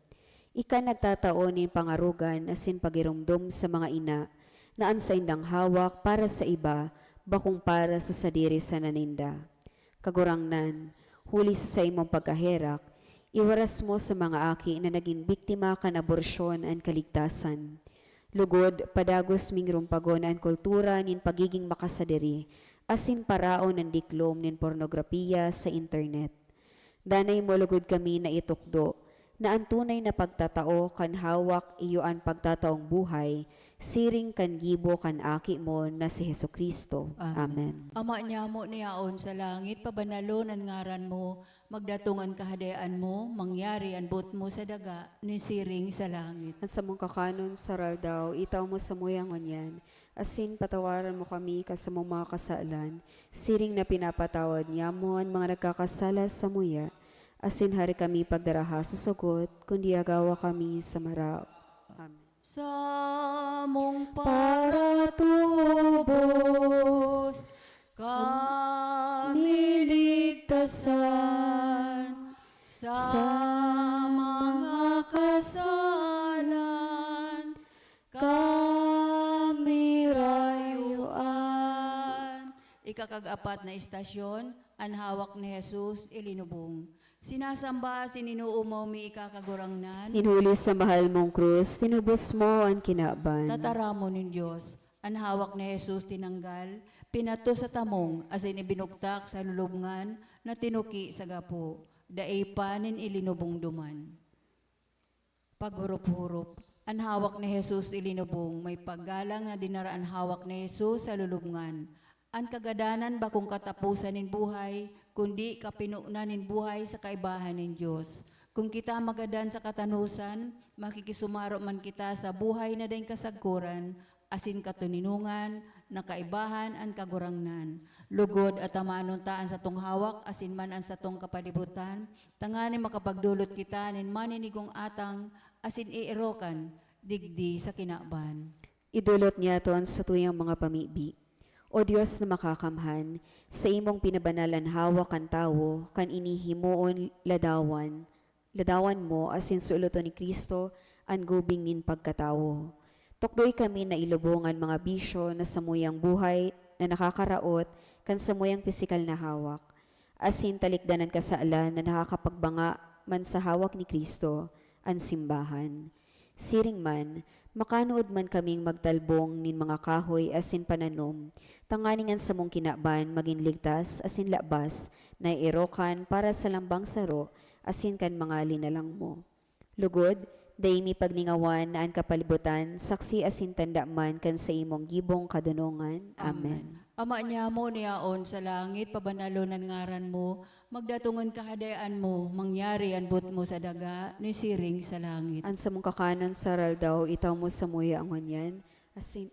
Ika nagtatao nin pangarogan asin pagiromdom sa mga ina na an saindang hawak para sa iba, bakong para sa sadiri sana ninda. Kagurangnan, huli sa saimong pagkaherak, iwaras mo sa mga aki na nagin biktima kan aborsyon an kaligtasan. Lugod, padagos ming rumpagon an kultura nin pagiging makasadiri asin paraon an diklom nin pornograpiya sa internet. Danay mo lugod kami na itukdo na an tunay na pagtatao kan hawak iyo an pagtataong buhay siring kan gibo kan Aki mo na si Jesu-Cristo. Amen. Ama niamo na yaon sa langit, pabanalon an ngaran mo, magdatong an kahadean mo, mangyari an boot mo sa daga, nin siring sa langit. An samong kakanon sa aroaldaw, itao mo samuya ngunyan, asin patawaran mo kami kan samong mga kasalan, siring na pinapatawad niamo an mga nagkakasala samuya, asin hari kami pagdaraha sa sugot, kundi agawa kami sa maraot. Amen. Samong paratubos kami ligtasan sa mga kasalan kami rayuan. Ikakag-apat na istasyon, an hawak ni Jesus ilinubong. Sinasamba asin inoomaw mi ika, Kagurangnan. Nin huli sa mahal mong krus, tinubos mo an kinaban. Tataramon nin Dios. An hawak ni Jesus tinanggal, pinatos sa tamong, asin ibinugtak sa lulubngan na tinuki sa gapo. Dai pa nin ilinubong duman. Paghurup-hurup. An hawak ni Jesus ilinubong, may paggalang na dinara an hawak ni Jesus sa lulubngan. An kagadanan bakong kataposan nin buhay, kundi kapinonan nin buhay sa kaibahan nin Dios. Kun kita magadan sa katanosan, makikisumaro man kita sa buhay na daing kasagkoran, asin katoninongan na kaibahan an Kagurangnan. Lugod atamanon ta an satong hawak asin man an satong kapalibutan, tanganing makapagdolot kita nin maninigong atang asin eerokan digdi sa kinaban. Idolot niyato an satuyang mga pamibi. O Dios na makakamhan, saimong pinabanal an hawak kan tawo kan ini himoon ladawan, ladawan mo asin suloton ni Cristo an gubing nin pagkatawo. Tukdoy kami na ilubong an mga bisyo na samuyang buhay na nakakaraot kan samuyang pisikal na hawak, asin talikdan an kasalan na nakakapagbanga man sa hawak ni Cristo, an simbahan. Siring man, makanood man kaming magtalbong nin mga kahoy asin pananom, tanganing an samong kinaban magin ligtas asin labas na erokan para sa lambang saro asin kan mga linalang mo. Lugod, dai mi pagningawan na an kapalibutan saksi asin tanda man kan saimong gibong kadonongan. Amen. Ama niamo na yaon sa langit, pabanalon an ngaran mo, magdatong an kahadean mo, mangyari an boot mo sa daga, ni siring sa langit. An samong kakanon sa aroaldaw, itao mo samuya ngunyan, asin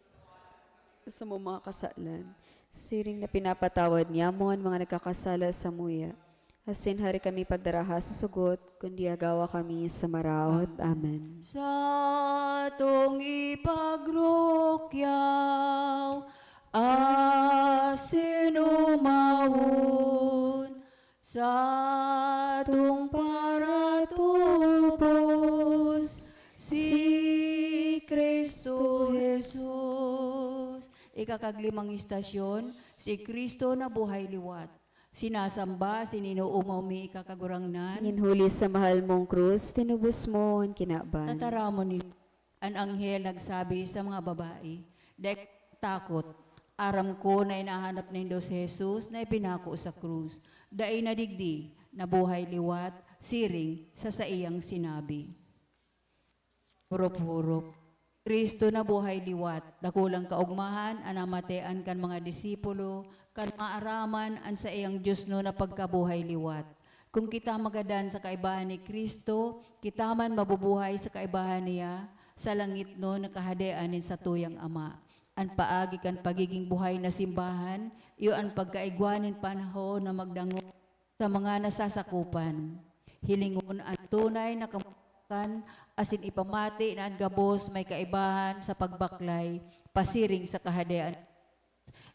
sa mga kasalan. Siring na pinapatawad niamo an mga nagkakasala samuya. Asin hari kami pagdaraha sa sugot, kundi agawa kami sa maraot. Amen. Satong ipagrukyaw asin umawon, satong paratubos si Cristo Jesus. Ikakaglimang istasyon, si Cristo na buhay liwat. Sinasamba, sininoomawon mi ika Kagurangnan. Nin huli sa mahal mong krus, tinubos mo an kinaban. Tataramon nin an anghel nagsabi sa mga babae, "Dai takot, aram ko na inahanap nindo si Jesus na ipinako sa krus. Dai na digdi, nabuhay liwat, siring sa saiyang sinabi." Hurop-hurop. Cristo na buhay liwat, dakulang kaogmahan an namatean kan mga disipulo, kan maaraman an saiyang diosnon na pagkabuhay liwat. Kun kita magadan sa kaibahan ni Cristo, kita man mabubuhay sa kaibahan niya, sa langitnon na kahadean nin satuyang Ama. An paagi kan pagiging buhay na simbahan, iyo an pagkaigwa nin panahon na magdangog sa mga nasasakopan. Hilingon an tunay na kamugtakan asin ipamati na an gabos may kaibahan sa pagbaklay pasiring sa Kahadean.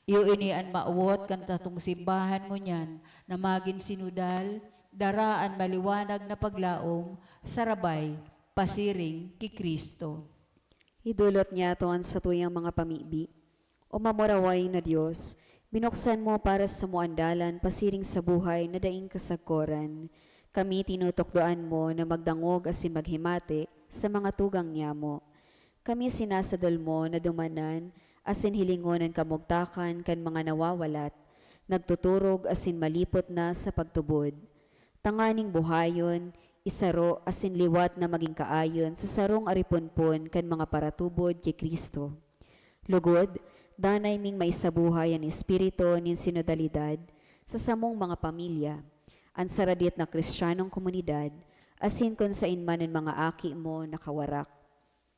Iyo ini an mawot kan satong simbahan ngunyan na magin sinudal, dara an maliwanag na paglaom, sarabay, pasiring ki Cristo. Idolot niyato an satuyang mga pamibi. O mamuraway na Dios, binuksan mo para samo an dalan pasiring sa buhay na daing kasagkoran. Kami tinutukdoan mo na magdangog asin maghimati sa mga tugang niyamo. Kami sinasadol mo na dumanan asin hilingon an kamugtakan kan mga nawawalat, nagtuturog asin malipot na sa pagtubod. Tanganing buhayon, isaro asin liwat na magin kaayon sa sarong ariponpon kan mga paratubod ki Cristo. Lugod, danay ming maisabuhay an espiritu nin sinodalidad sa samong mga pamilya, an saradit na Cristianong komunidad, asin kun saen man an mga aki mo nakawarak.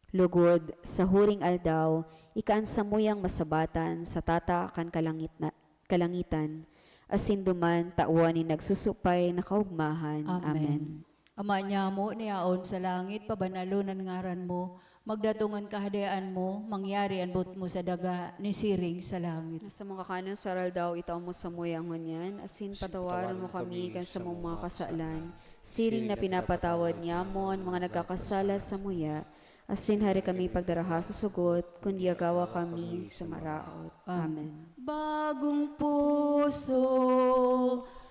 Lugod, sa huring aldaw, ika an samuyang masabatan sa tata kan kalangit na, kalangitan, asin duman tawan nin nagsusupay na kaogmahan. Amen. Amen. Ama niamo na yaon sa langit, pabanalon an ngaran mo, magdatong an kahadean mo, mangyari an boot mo sa daga, ni siring sa langit. Sa mga kakanon sa aroaldaw, itao mo samuya ngunyan, asin patawaron mo kami kan samong mga kasalan, siring na pinapatawad niamo an mga nagkakasala samuya, asin hari kami pagdaraha sa sugot, kundi agawa kami sa maraot. Amen. Bagong puso,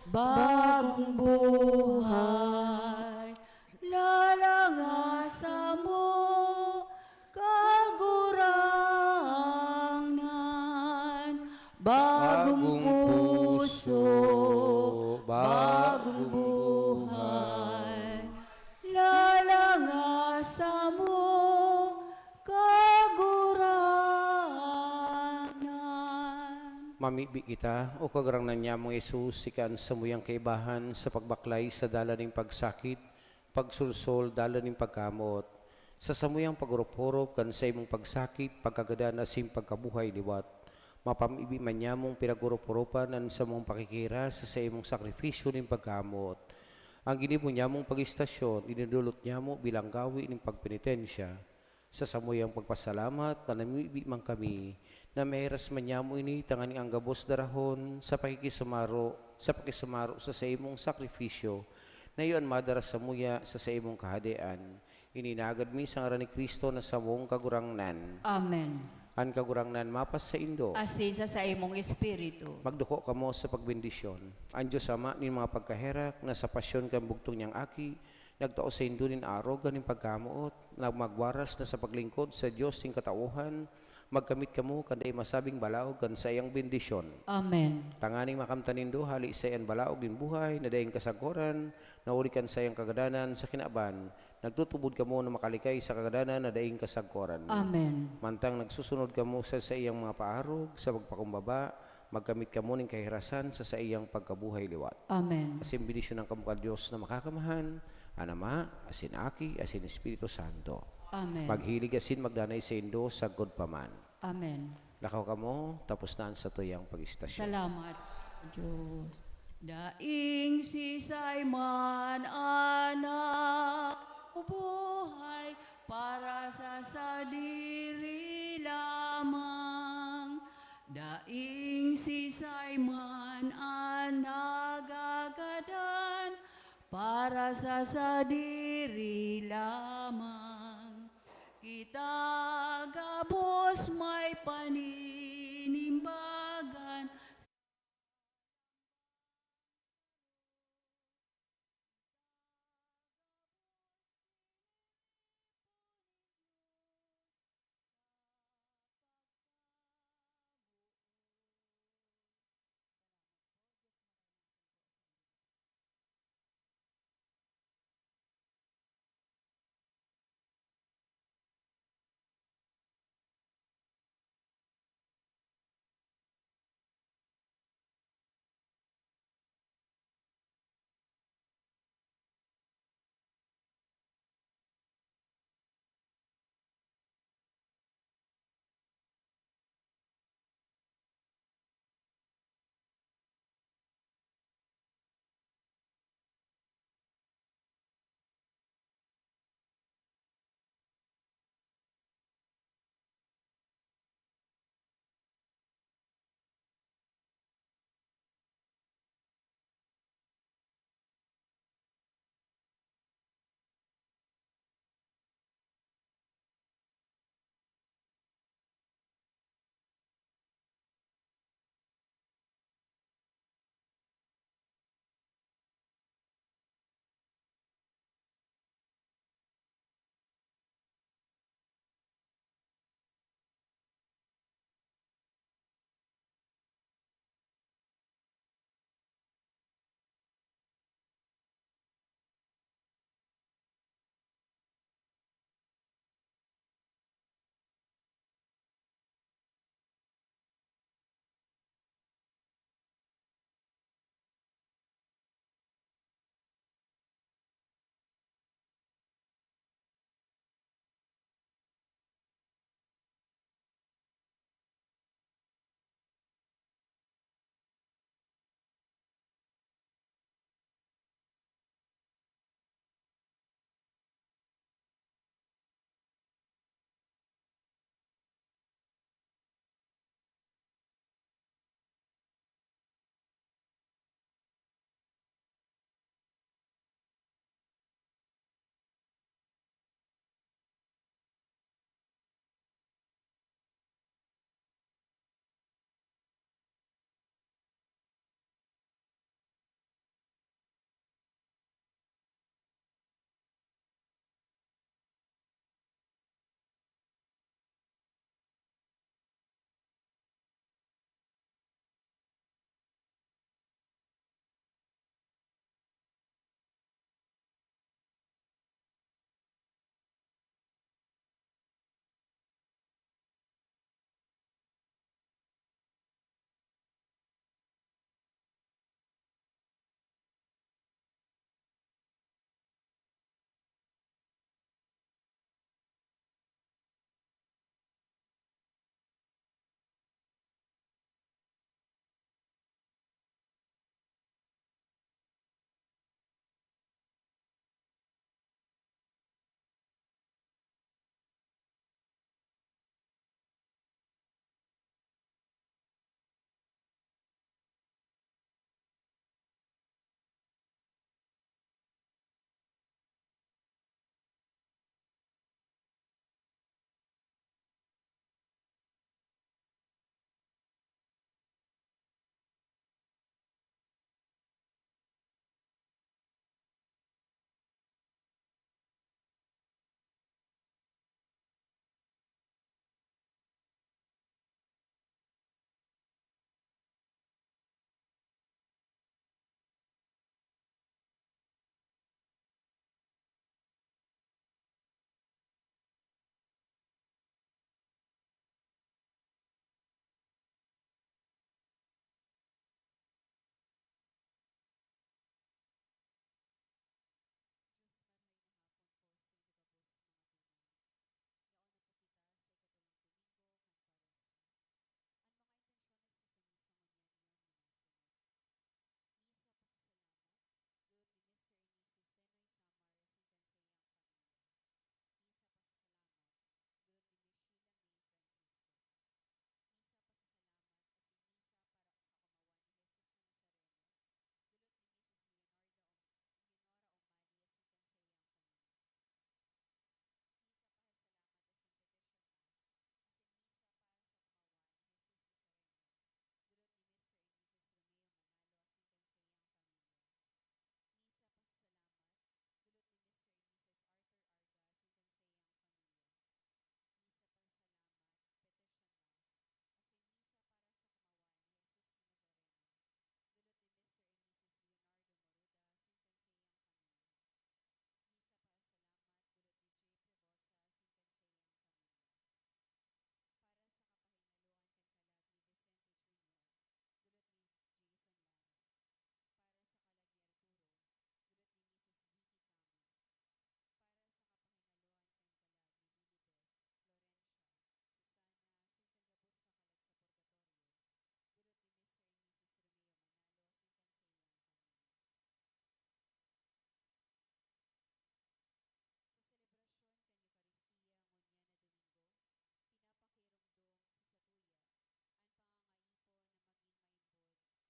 bagong buhay, lalangasa mo, Kagurangnan. Bagong puso, bagong buhay, lalangasa mo, Kagurangnan. Mamibi kita, O Kagurangnan niamong Jesus, sika an samuyang kaibahan sa pagbaklay sa dalan nin pagsakit, pagsolsol, dalan nin pagkamoot. Sa samuyang paghurup-hurup kan saimong pagsakit, pagkagadan asin pagkabuhay liwat, mapamibi man niamong pinaghurup-hurupan an samong pakikihiras sa saimong sakrifisyo nin pagkamoot. An ginibo niamong pag-istasyon, idinodolot niamo bilang gawe nin pagpenitensya. Sa samuyang pagpasalamat, manamibi man kami na mahiras man niamo ini tanganing an gabos darahon sa pakikisumaro, sa pakisumaro sa saimong sakrifisyo, na iyo an madara samuya sa saimong Kahadean. Ini inagad mi sa ngaran ni Cristo na samong Kagurangnan. Amen. An Kagurangnan mapasaindo. Asin sa saimong espiritu. Magduko kamo sa pagbendisyon. An Dios Ama nin mga pagkaherak na sa pasyon kan bugtong niyang Aki, nagtao saindo nin arog kan nin pagkamoot, na magwaras na sa paglingkod sa Dios nin katawohan, magkamit kamo kan dai masabing balaog kan saiyang bendisyon. Amen. Tanganing makamtan nindo hali sa iyan balaog nin buhay na daing kasagkoran, na huli kan saiyang kagadanan sa kinaban, nagtutubod kamo na makalikay sa kagadanan na daing kasagkoran. Amen. Mantang nagsusunod kamo sa saiyang mga paarog sa pagpakumbaba, magkamit kamo nin kahirasan sa saiyang pagkabuhay liwat. Amen. Asin bendisyunan kamo kan Dios na Makakamhan, an Ama, asin Aki, asin Espiritu Santo. Amen. Maghilig asin magdanay saindo sagkod pa man. Amen. Lakaw kamo, tapos na an satuyang pag-istasyon. Salamat sa Diyos. Daing si Simon anak buhay para sa sadiri lamang. Daing si Simon an nagagadan para sa sadiri lamang. Kita gabos may paninimbagan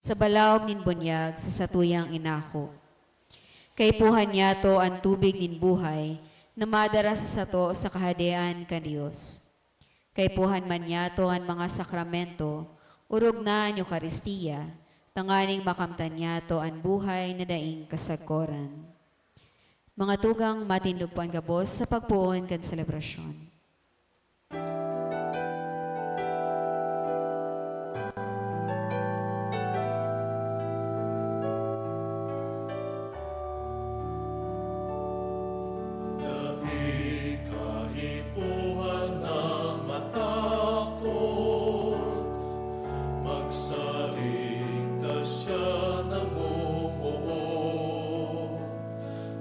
sa balaog nin bunyag sa satuyang inako. Kaipuhan niyato an tubig nin buhay na madara sa sato sa Kahadean kan Dios. Kaipuhan man niyato an mga sakramento, orog na an Eukaristia, tanganing makamtan niyato an buhay na daing kasagkoran. Mga tugang, matindog po an gabos sa pagpoon kan selebrasyon. Dai kaipuhan na matakot, magsaring ta siya namumuo.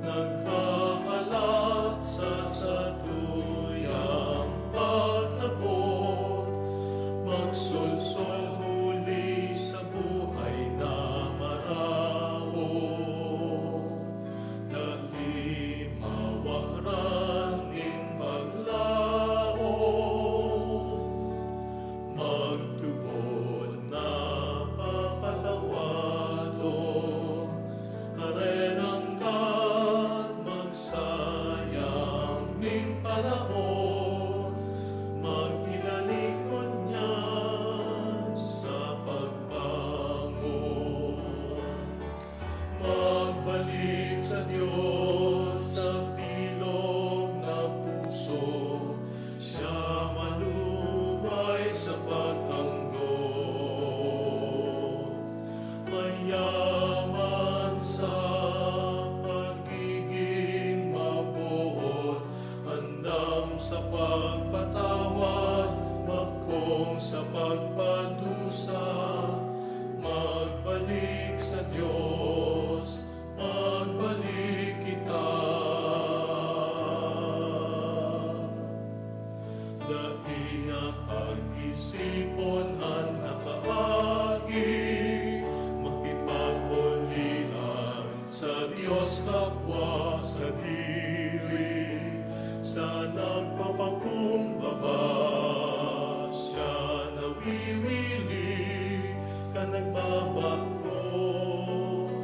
Nagkaalat sa satuyang pagkabot, magsolsol huli sa buhay na maraot. Dai mawaran nin paglaom, magtubod na papatawadon. Karen nanggad magsayang nin panahon, maghilalikon niya sa pagbangon. Magbalik sa Dios sa bilog na puso, siya maluhay sa pag-anggod. Mayaman sa pagigin mabuot, andam sa pagpatawad, bakong sa pagpadusa. Magbalik sa Dios, magbalik kita. Dai na pag-isipon an nakaagi, makipag-olian sa Dios kapwa sadiri. Sa nagpapakumbaba, siya nawiwili, kan nagbabako,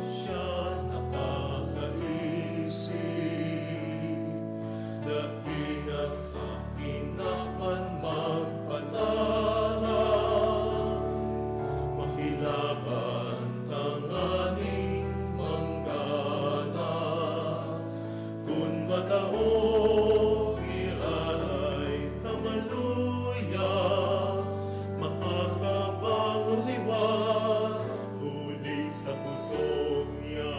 siya nakakaisip. Dai na sa kinaban magpadalan, makilaban tanganing manggana. Kun matao, giraray ta maluya, makakabangon liwat huli sa pusog niya.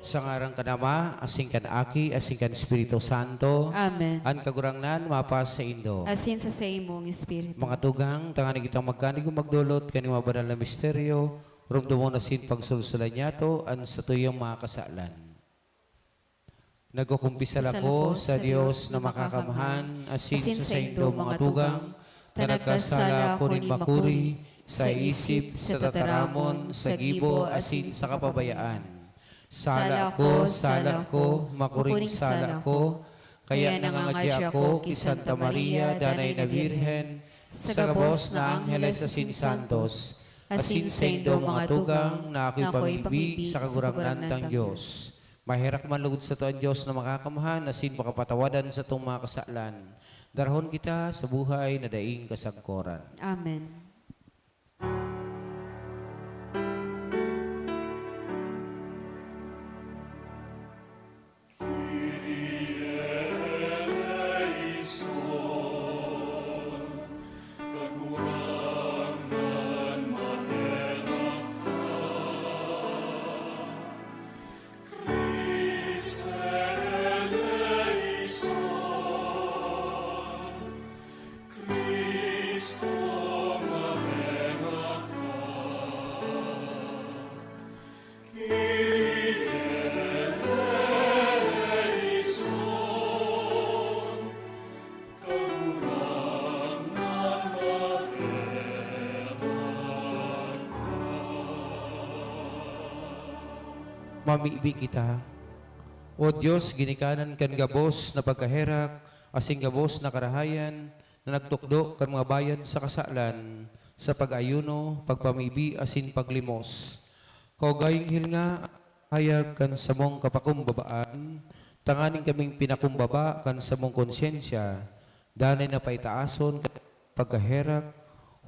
Sa ngaran kan Ama, asin kan Aki, asin kan Espiritu Santo. Amen. An Kagurangnan mapasaindo. Asin sa saimong espiritu. Mga tugang, tanganing kitang magkanig o magdolot kan mga banal na misteryo, rumdomon asin pagsolsolan niyato an satuyang mga kasalan. Nagkukumpisal ako sa Dios na makakamhan, asin sa saindo, mga tugang, ta nagkasala ako nin makuri, sa isip, sa tataramon, sa gibo, asin sa kapabayaan. Sala ako, sala ako, makuring sala ako, kaya nangangadya ako ki Santa Maria, Danay na Birhen, sa gabos na angheles asin santos, asin saindo, mga tugang, na ako'y pamibi sa Kagurangnan tang Dios. Maherak man lugod sato an Dios na makakamhan asin pakapatawadan satong mga kasalan. Darahon kita sa buhay na daing kasagkoran. Amen. Mamibi kita. O Dios, ginikanan kan gabos na pagkaherak asin gabos na karahayan na nagtukdo kan mga bayad sa kasalan, sa pag-ayuno, pagpamibi asin paglimos. Kaugalingon nga, hayag kan samong kapakumbabaan, tanganing kaming pinakumbaba kan samong konsyensya, danay na paitaason kan pagkaherak,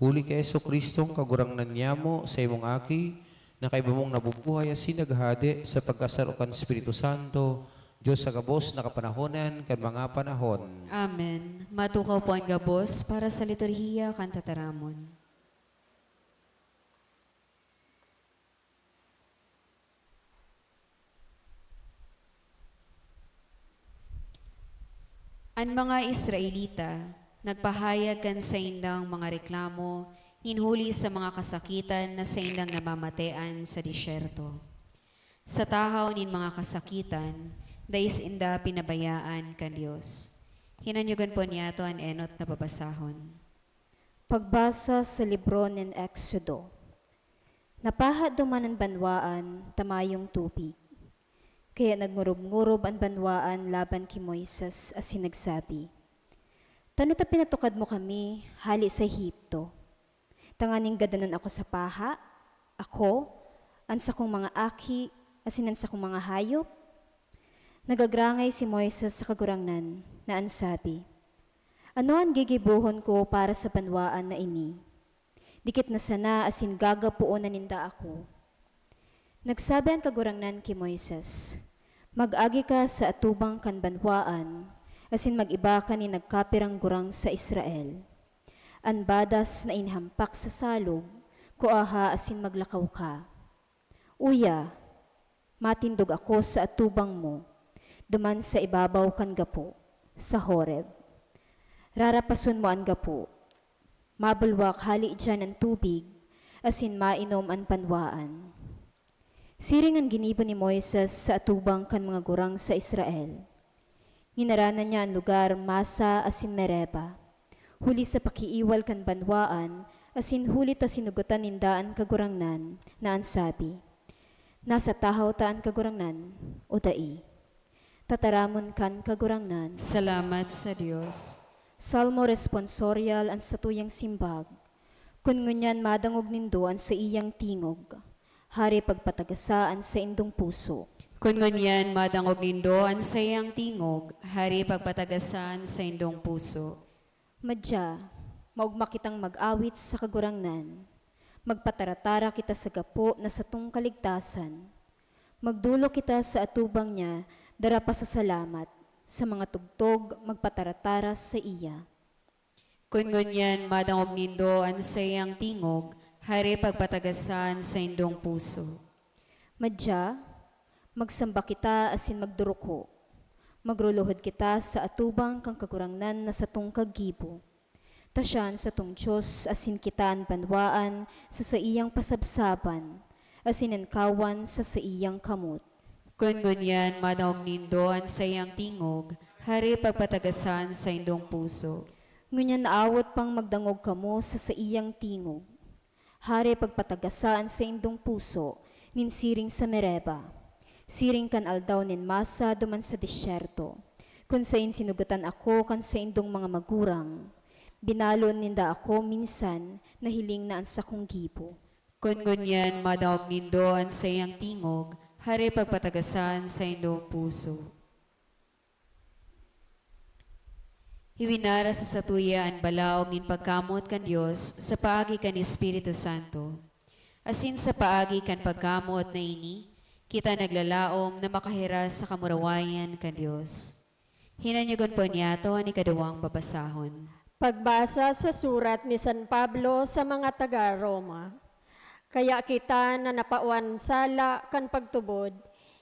huli ki Jesu-Cristong Kagurangnan niyamo, sa imong Aki, na kaiba mong nabubuhay asin naghahade sa pagkasaro kan Espiritu Santo, Dios sa gabos na kapanahonan kan mga panahon. Amen. Matukaw po an gabos para sa liturhiya kan tataramon. An mga Israelita nagpahayag kan saindang mga reklamo nin huli sa mga kasakitan na saindang namamatean sa disyerto. Sa tahaw nin mga kasakitan, dai sinda pinabayaan kan Dios. Hinanyogon po niyato an enot na babasahon. Pagbasa sa libro nin Exodo. Napaha duman an banwaan ta mayong tubig. Kaya nagngurub-ngurub an banwaan laban ki Moises asin nagsabi, "Tano ta pinatukad mo kami hale sa Egipto, tanganing gadanon ako sa paha, ako, an sakong mga aki, asin an sakong mga hayop?" Nagagrangay si Moises sa Kagurangnan, na an sabi, "Ano an gigibohon ko para sa banwaan na ini? Dikit na sana asin gagapoon na ninda ako." Nagsabi an Kagurangnan ki Moises, "Mag-agi ka sa atubang kan banwaan, asin mag-iba ka nin nagkapirang gurang sa Israel. An badas na inihampak sa salog, kuaha asin maglakaw ka. Uya, matindog ako sa atubang mo, duman sa ibabaw kan gapo, sa Horeb. Rarapason mo an gapo, mabulwak hali diyan an tubig, asin mainom an banwaan." Siring an ginibo ni Moises sa atubang kan mga gurang sa Israel. Nginaranan niya an lugar Masa asin Mereba, huli sa pakiiwal kan banwaan, asin huli ta sinugotan ninda an Kagurangnan, na an sabi, "Nasa tahaw ta an Kagurangnan o dai?" Tataramon kan Kagurangnan. Salamat sa Dios. Salmo responsorial an satuyang simbag. Kun ngunyan madangog nindo an saiyang tingog, hare pagpatagasa an saindong puso. Kun ngunyan madangog nindo an saiyang tingog, hare pagpatagasa an saindong puso. Madya, maogma kitang mag-awit sa Kagurangnan. Magpataratara kita sa gapo na satong kaligtasan. Magdolok kita sa atubang niya, dara pasasalamat, sa mga tugtog magpataratara saiya. Kun ngunyan madangog nindo an saiyang tingog, hare pagpatagasa an saindong puso. Madya, magsamba kita asin magduruko. Magruluhod kita sa atubang kan Kagurangnan na satong kaggibo. Ta siya an satong Dios, asin kita an banwaan sa saiyang pasabsaban, asin an kawan sa saiyang kamot. Kun ngunyan madangog nindo an saiyang tingog, hare pagpatagasa an saindong puso. Ngunyan naawot pang magdangog kamo sa saiyang tingog. Hare pagpatagasa an saindong puso, nin siring sa Mereba, siring kan aldaw nin Masa duman sa desyerto, kun saen sinugotan ako kan saindong mga magurang. Binaloon ninda ako minsan na hiling na an sakong gibo. Kun ngunyan madangog nindo an saiyang tingog, hare pagpatagasa an saindong puso. Iwinara sa satuya an balaog nin pagkamoot kan Dios sa paagi kan Espiritu Santo. Asin sa paagi kan pagkamoot na ini, kita naglalaom na makahiras sa kamurawayan kan Dios. Hinanyogon po niyato an ikaduwang babasahon. Pagbasa sa surat ni San Pablo sa mga taga Roma. Kaya kita na napawan sala kan pagtubod,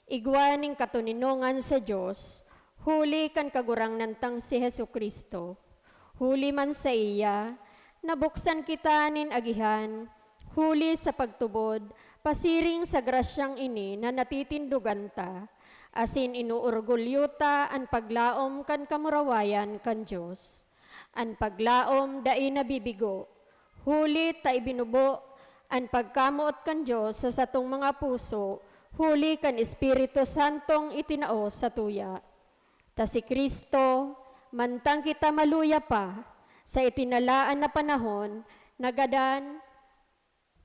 igwa nin katoninongan sa Dios, huli kan Kagurangnan tang si Jesu-Cristo. Huli man saiya, nabuksan kita nin agihan, huli sa pagtubod, pasiring sa grasyang ini na natitindogan ta, asin inoorgulyo ta an paglaom kan kamurawayan kan Dios. An paglaom dai nabibigo, huli ta ibinubo an pagkamoot kan Dios sa satong mga puso, huli kan Espiritu Santong itinao satuya. Ta si Cristo, mantang kita maluya pa, sa itinalaan na panahon, nagadan,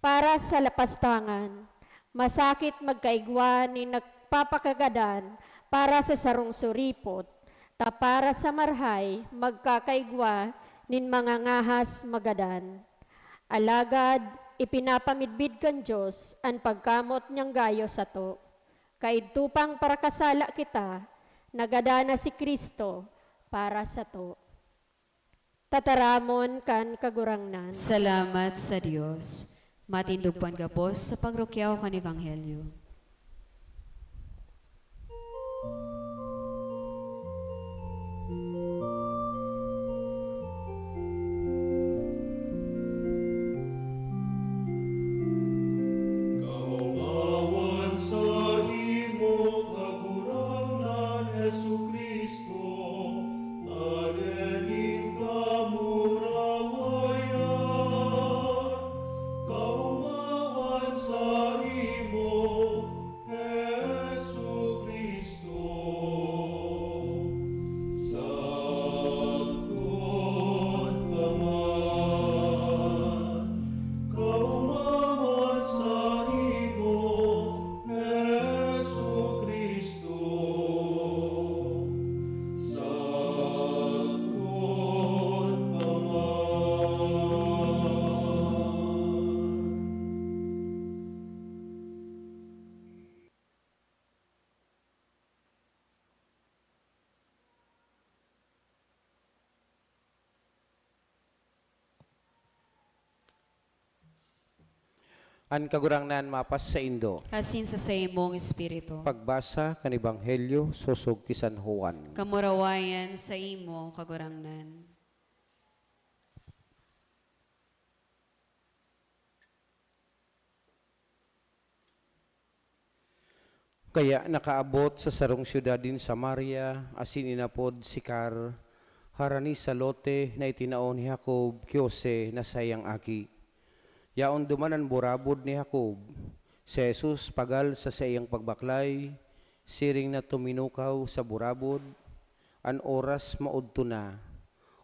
Para sa lapastangan, masakit magkaigwa nin nagpapakagadan para sa sarong suripot, ta para sa marhay, magkakaigwa nin mga ngahas magadan. Alagad ipinapamidbid kan Dios an pagkamot niyang gayo sato. Kaidto pang parakasala kita, nagadan na si Cristo para sato. Tataramon kan Kagurangnan. Salamat sa Dios. Matindog pon gabos sa pagrukyaw kan Ebanghelyo. Kaomawan sa imo, Kagurangnan Jesu-Cristo, aden nin kamurawayan. Kaomawan sa imo, Jesu-Cristo, sagkod pa man. Kaomawan sa imo, Jesu-Cristo, sagkod pa man. An Kagurangnan mapas saindo. Asin sa saimong espiritu. Pagbasa kan Ebanghelyo sosog ki San Juan. Kamurawayan saimo, Kagurangnan. Kaya nakaabot sa sarong syudad nin Samaria, asin inapod Sicar, harani sa lote na itinao ni Jacob ki Jose na saiyang aki. Yaon duman an burabod ni Jacob. Si Jesus pagal sa saiyang pagbaklay, siring na tuminukaw sa burabod. An oras maodto na.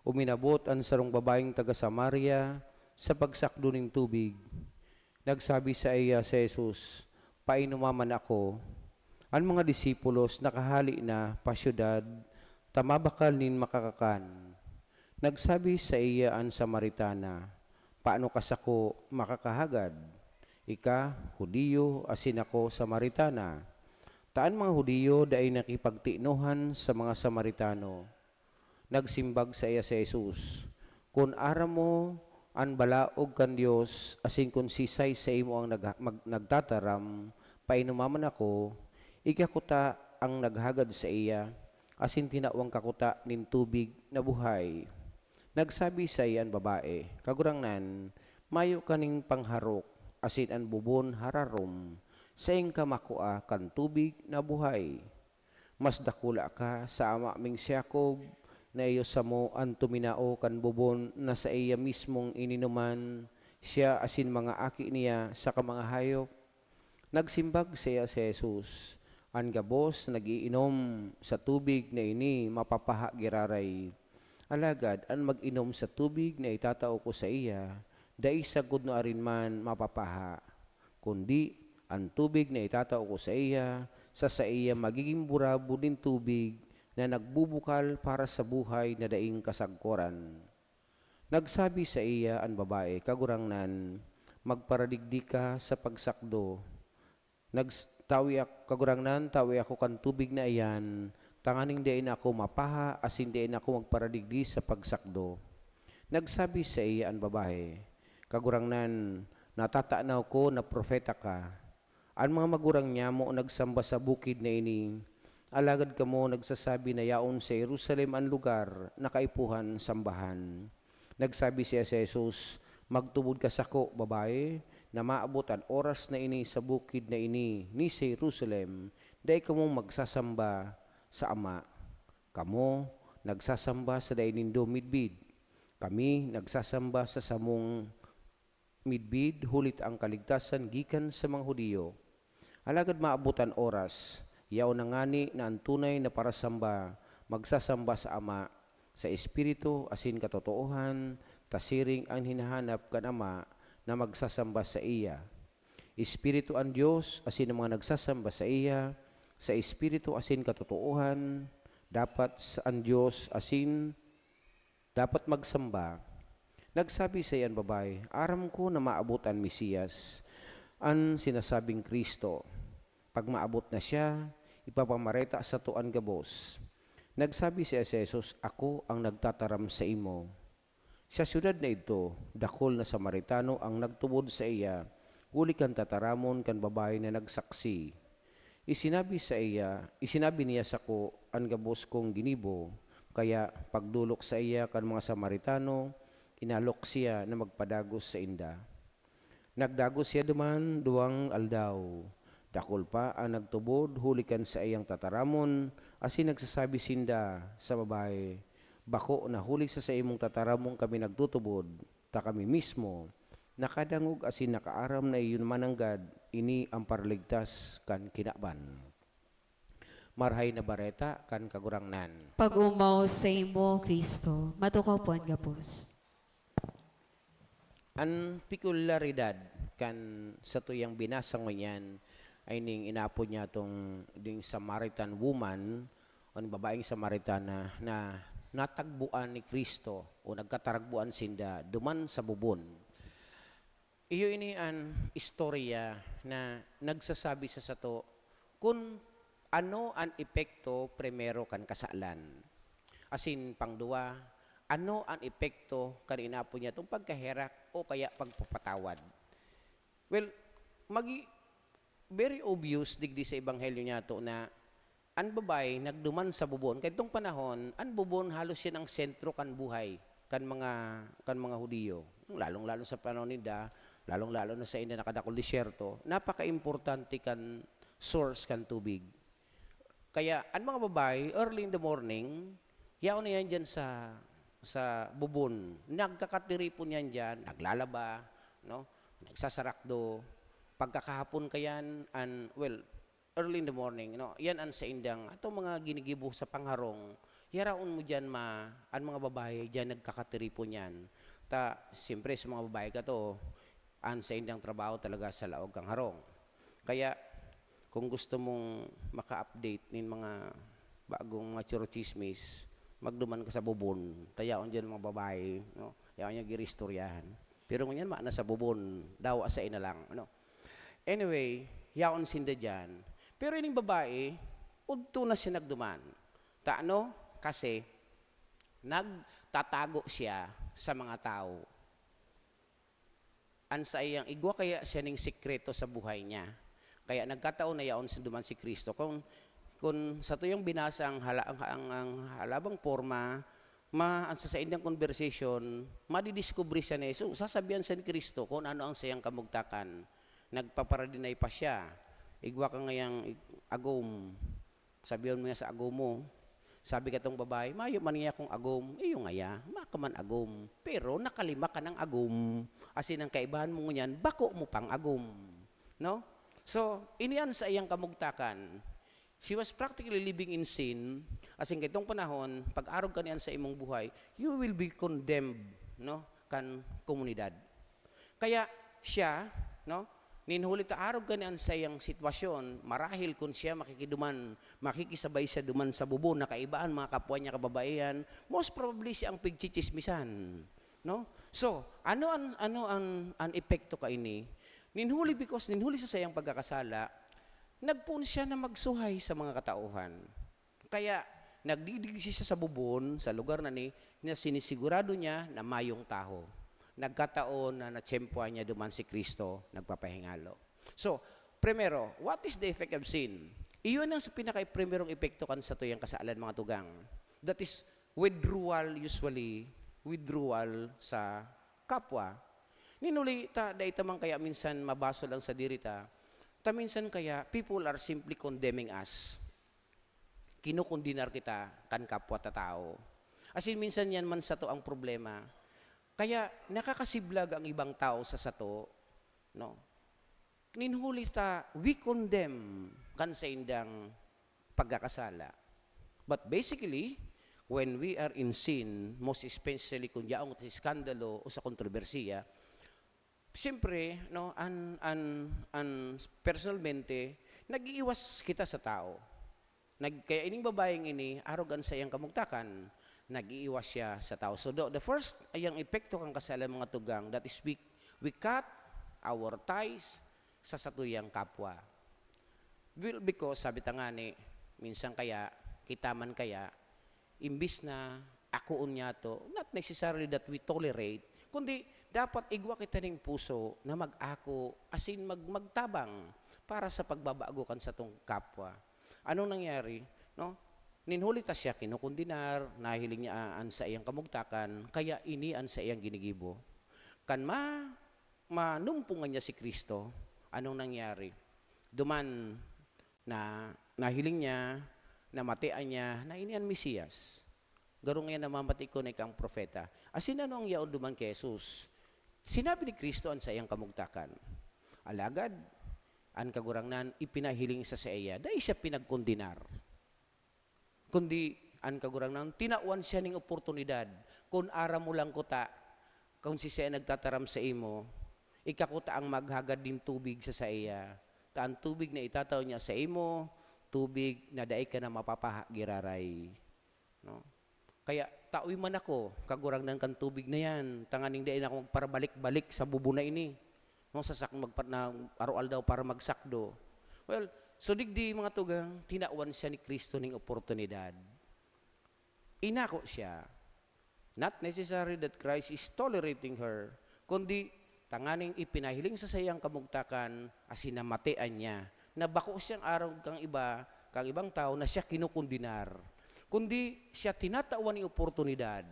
Uminabot an sarong babaeng taga Samaria sa pagsakdo nin tubig. Nagsabi saiya si Jesus, "Painoma man ako." An mga disipulos nakahale na pa syudad ta mabakal nin makakakan. Nagsabi saiya an Samaritana, "Paano ka sako makakahagad? Ika, Judio, asin ako, Samaritana." Ta an mga Judio dai nakipagtinohan sa mga Samaritano. Nagsimbag saiya si Jesus, "Kun aram mo an balaog kan Dios, asin kun sisay saimo ang nagha-, mag-, nagtataram, painoma man ako, ika kuta an naghagad saiya, asin tinawang ka kuta nin tubig na buhay." Nagsabi saiya an babae, "Kagurangnan, mayo ka nin pangharok, asin an bubon hararom, saen ka makua kan tubig na buhay? Mas dakula ka sa ama ming si Jacob, na iyo samo an tuminao kan bubon na saiya mismong ininoman, siya asin mga aki niya saka mga hayop." Nagsimbag saiya si Jesus, "An gabos na nag-iinom sa tubig na ini mapapaha giraray. Alagad an mag-inom sa tubig na itatao ko saiya, dai sagkod nuarin man mapapaha, kundi an tubig na itatao ko saiya, sa saiya magigin burabod nin tubig na nagbubukal para sa buhay na daing kasagkoran." Nagsabi saiya an babae, "Kagurangnan, magparadigdi ka sa pagsakdo." Nags-, "Tawi ak-, Kagurangnan, tawi ako kan tubig na iyan, tanganing dai na ako mapaha asin dai na ako magparadigdi sa pagsakdo." Nagsabi saiya an babae, "Kagurangnan, natatanaw ko na propeta ka. An mga magurang nyamo nagsamba sa bukid na ini, alagad kamo nagsasabi na yaon sa Jerusalem an lugar na kaipuhan sambahan." Nagsabi siya si Jesus, "Magtubod ka sako, babae, na maabot an oras na ini sa bukid na ini ni sa Jerusalem, dai kamo magsasamba sa Ama. Kamo nagsasamba sa dai nindo midbid. Kami nagsasamba sa samong midbid, huli ta an kaligtasan gikan sa mga Judio. Alagad maabot an oras, yaon na ngani na an tunay na parasamba magsasamba sa Ama, sa Espiritu asin katotoohan, ta siring an hinahanap kan Ama na magsasamba saiya. Espiritu an Dios asin an mga nagsasamba saiya sa espiritu asin katotoohan, dapat sa an Dios asin dapat magsamba. Nagsabi saiya an babayi, "Aram ko na maabot an Mesiyas, an sinasabing Cristo. Pag maabot na siya, ipapamareta sato an gabos." Nagsabi saiya si Jesus, "Ako ang nagtataram saimo." Sa syudad na idto, dakul na Samaritano an nagtubod saiya huli kan tataramon kan babayi na nagsaksi. Isinabi saiya, isinabi niya sako an gabos kong ginibo, kaya pagdolok saiya kan mga Samaritano, inalok siya na magpadagos sainda. Nagdagos siya duman duwang aldaw. Dakul pa an nagtubod huli kan saiyang tataramon, asin nagsasabi sinda sa babayi, "Bako na huli sa saimong tataramon kami nagtutubod, ta kami mismo nakadangog asin nakaaram na iyo mananggad ini an Paraligtas kan kinaban." Marahay na Bareta kan Kagurangnan. Pag-omaw saimo, Cristo. Matukaw po an gabos. An pekularidad kan satuyang binasa ngunyan ay ning inapod niya tong ding Samaritan woman o ning babaeng Samaritana na natagboan ni Cristo o nagkataragboan sinda duman sa bubon. Iyo ini an istorya na nagsasabi sa sato kun ano an epekto primero kan kasalan. Asin pangduwa, ano an epekto kan inapod niya tong pagkaherak o kaya pagpapatawad? Well, magi-, very obvious digdi sa ebanghelyo niyato na an babayi nagduman sa bubon. Kay itong panahon, an bubon halos yan ang sentro kan buhay kan mga, kan mga Hudiyo. Lalong-lalo sa panahon ninda, lalong-lalo na sa inda nakadakul disyerto, napaka-importante kan source kan tubig. Kaya an mga babayi, early in the morning, yaon na yan dyan sa, sa bubon. Nagkakatiripon yan dyan, naglalaba, no? Nagsasarakdo. Pagkakahapon kayan, an, well, early in the morning, no? Yan an saindang, atong mga ginigibo sa pangharong. Yaraon mo dyan, ma, an mga babayi dyan nagkakatiripon yan. Ta, siyempre, sa mga babayi ka to, an saindang trabaho talaga sa laog kan harong. Kaya, kung gusto mong maka-update nin mga bagong mga churochismis, magduman ka sa bubon. Ta yaon dyan mga babayi, no? Yaon dyan giristoryahan. Pero ngunyan, ma, nasa bubon, daw asay na lang, ano? Anyway, yaon sinda dyan. Pero ining babayi, udto na siya nagduman. Ta ano? Kasi, nagtatago siya sa mga tawo. An saiyang igwa kaya siya ning sekreto sa buhay niya. Kaya nagkataon na yaon sa duman si Cristo. Kung, kung sa tuyang binasa ang hala-, ang, ang, ang halabang porma, ma-, ang sa saindang conversation, madidiscover siya ni Jesus. Sasabihan siya ni Cristo kung ano ang saiyang kamugtakan. Nagpaparadinay pa siya. Igwa ka ngayang ig-, agom. Sabihon mo yan sa agom mo. Sabi katong babayi, "Mayo man niya akong agom." Iyo ngaya, maka man agom. Pero nakalima ka ng agom. Asin ang kaibahan mo ngunyan, bako mo pang agom. No? So, ini an saiyang kamugtakan. She was practically living in sin. Asin kaitong panahon, pag-arog ka niyan sa imong buhay, you will be condemned, no? Kan komunidad. Kaya siya, no, nin huli ta arog kani an saiyang sitwasyon, marahil kun siya makikiduman, makikisabay siya duman sa bubon na kaiba an mga kapwa niya kababaihan, most probably siya ang pigchichismisan, no? So, ano an, ano an, an epekto kaini? Nin huli, because nin huli sa saiyang pagkakasala, nagpoon siya na magsuhay sa mga katauhan. Kaya, nagdidigsi siya sa bubon, sa lugar na ni, na sinisigurado niya na mayong tawo. Nagkataon na natiyempohan niya duman si Cristo, nagpapahingalo. So, primero, what is the effect of sin? Iyon ang sa pinaka-primerong epekto kan satuyang kasalan, mga tugang. That is withdrawal, usually, withdrawal sa kapwa. Nin huli ta, dai ta man kaya minsan mabasol ang sadiri ta. Ta minsan kaya, people are simply condemning us. Kinokondenar kita kan kapwa ta tawo. Asin minsan yan man sato ang problema. Kaya nakakasiblag ang ibang tawo sa sato, no? Nin huli ta, we condemn kan saindang pagkakasala. But basically, when we are in sin, most especially kung yaon sa iskandalo o sa kontrobersiya, Siyempre, no, an, an, an, personalmente, nag-iiwas kita sa tao. Nag-, kaya ining babaeng ini, arog an saiyang kamugtakan, nag-iiwas siya sa tao. So, the, the first, ayang epekto kan kasalan, mga tugang, that is we, we cut our ties sa satuyang kapwa. Well, because, sabi ta ngani, minsan kaya, kita man kaya, imbis na akoon niyato, not necessarily that we tolerate, kundi dapat igwa kita ning puso na mag-ako, asin mag-, magtabang para sa pagbabago kan satong kapwa. Anong nangyari, no? Nin huli ta siya kinukondenar, nahiling niya an saiyang kamugtakan, kaya ini an saiyang ginigibo. Kan ma-, manumpongan niya si Cristo, anong nangyari? Duman na nahiling niya, namatean niya na ini an Mesiyas. Garo ngayan namamati ko na ika an propeta. Asin ano ang yaon duman ki Jesus? Sinabi ni Cristo an saiyang kamugtakan. Alagad, an Kagurangnan ipinahiling sa saiya, dai siya pinagkondenar. Kundi, an Kagurangnan, tinawan siya ning oportunidad. Kun aram mo lang kuta, kun si siya nagtataram saimo, ika kuta ang maghagad nin tubig sa saiya. Ta an tubig na itatao niya saimo, tubig na dai ka na mapapaha giraray. No? Kaya, tawi man ako, Kagurangnan, kan tubig na yan, tanganing dai na ako magparabalik-balik sa bubo na ini. No, sa sak-, magpa-, na, araw-aldaw para magsakdo. Well, so digdi, mga tugang, tinawan siya ni Cristo ning oportunidad. Inako siya. Not necessary that Christ is tolerating her, kundi tanganing ipinahiling sa saiyang kamugtakan, asin namatean niya, na bako siyang arog kang iba, kang ibang tawo na siya kinukondenar, kundi siya tinatawan ning oportunidad.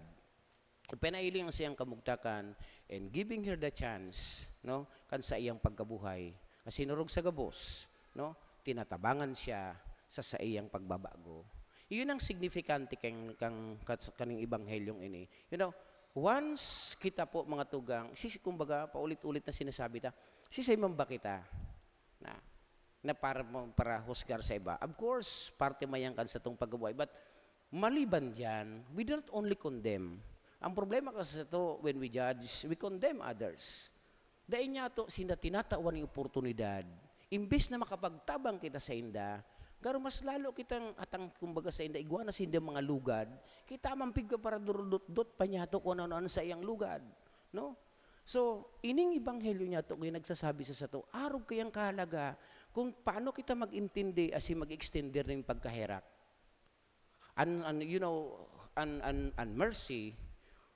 Pinahiling ang saiyang kamugtakan and giving her the chance, no, kan saiyang pagkabuhay. Asin orog sa gabos, no, tinatabangan siya sa saiyang pagbabago. Iyon ang signifikante kan, kan, kan, kaning ebanghelyong ini. You know, once kita po, mga tugang, si, kumbaga, paulit-ulit na sinasabi ta, "Siisay man ba kita na, na para, para husgar sa iba?" Of course, parte man yan kan satong pagkabuhay. But maliban diyan, we do not only condemn. Ang problema kasi sato, when we judge, we condemn others. Dai niyato sinda tinatawan ning oportunidad. Imbes na makapagtabang kita sainda, garo mas lalo kitang atang, kumbaga, sainda, igwa na sinda mga lugad, kita man pigpaparadurudotdot pa niyato kun ano an saiyang lugad, no? So, ining ebanghelyo niyato kaya nagsasabi sa sato, arog kayang kahalaga kung paano kita mag-intindi asin mag-extender nin pagkaherak. An, an, you know, an, an, an mercy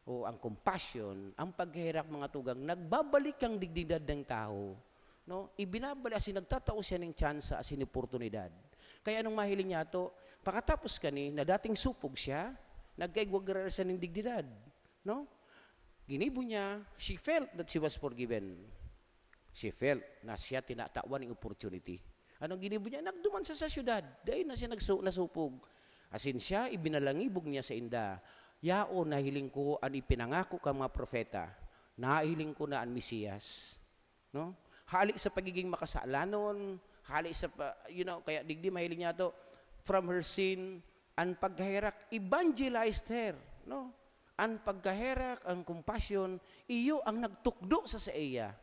o ang compassion, ang pagherak, mga tugang, nagbabalik ang dignidad ng tao, no? Ibinabalik, asin nagtatao siya ning tsansa asin oportunidad. Kaya anong mahiling niyato, pakatapos kani na dating supog siya, nagkaigwa giraray siya ning dignidad, no? Ginibo niya, she felt that she was forgiven. She felt na siya tinatawan ning opportunity. Anong ginibo niya? Nagduman sa, sa syudad. Dai na siya nagsu-, nasupog. Asin siya, ibinalangibog niya sainda, "Yaon, nahiling ko an ipinangako kan mga propeta. Nahiling ko na an Mesiyas." No? Hali sa pagiging makasalanon, hali sa pa-, you know, kaya digdi mahiling niyato, from her sin, an pagkaherak evangelized her, no? An pagkaherak, ang compassion, iyo ang nagtukdo sa saiya,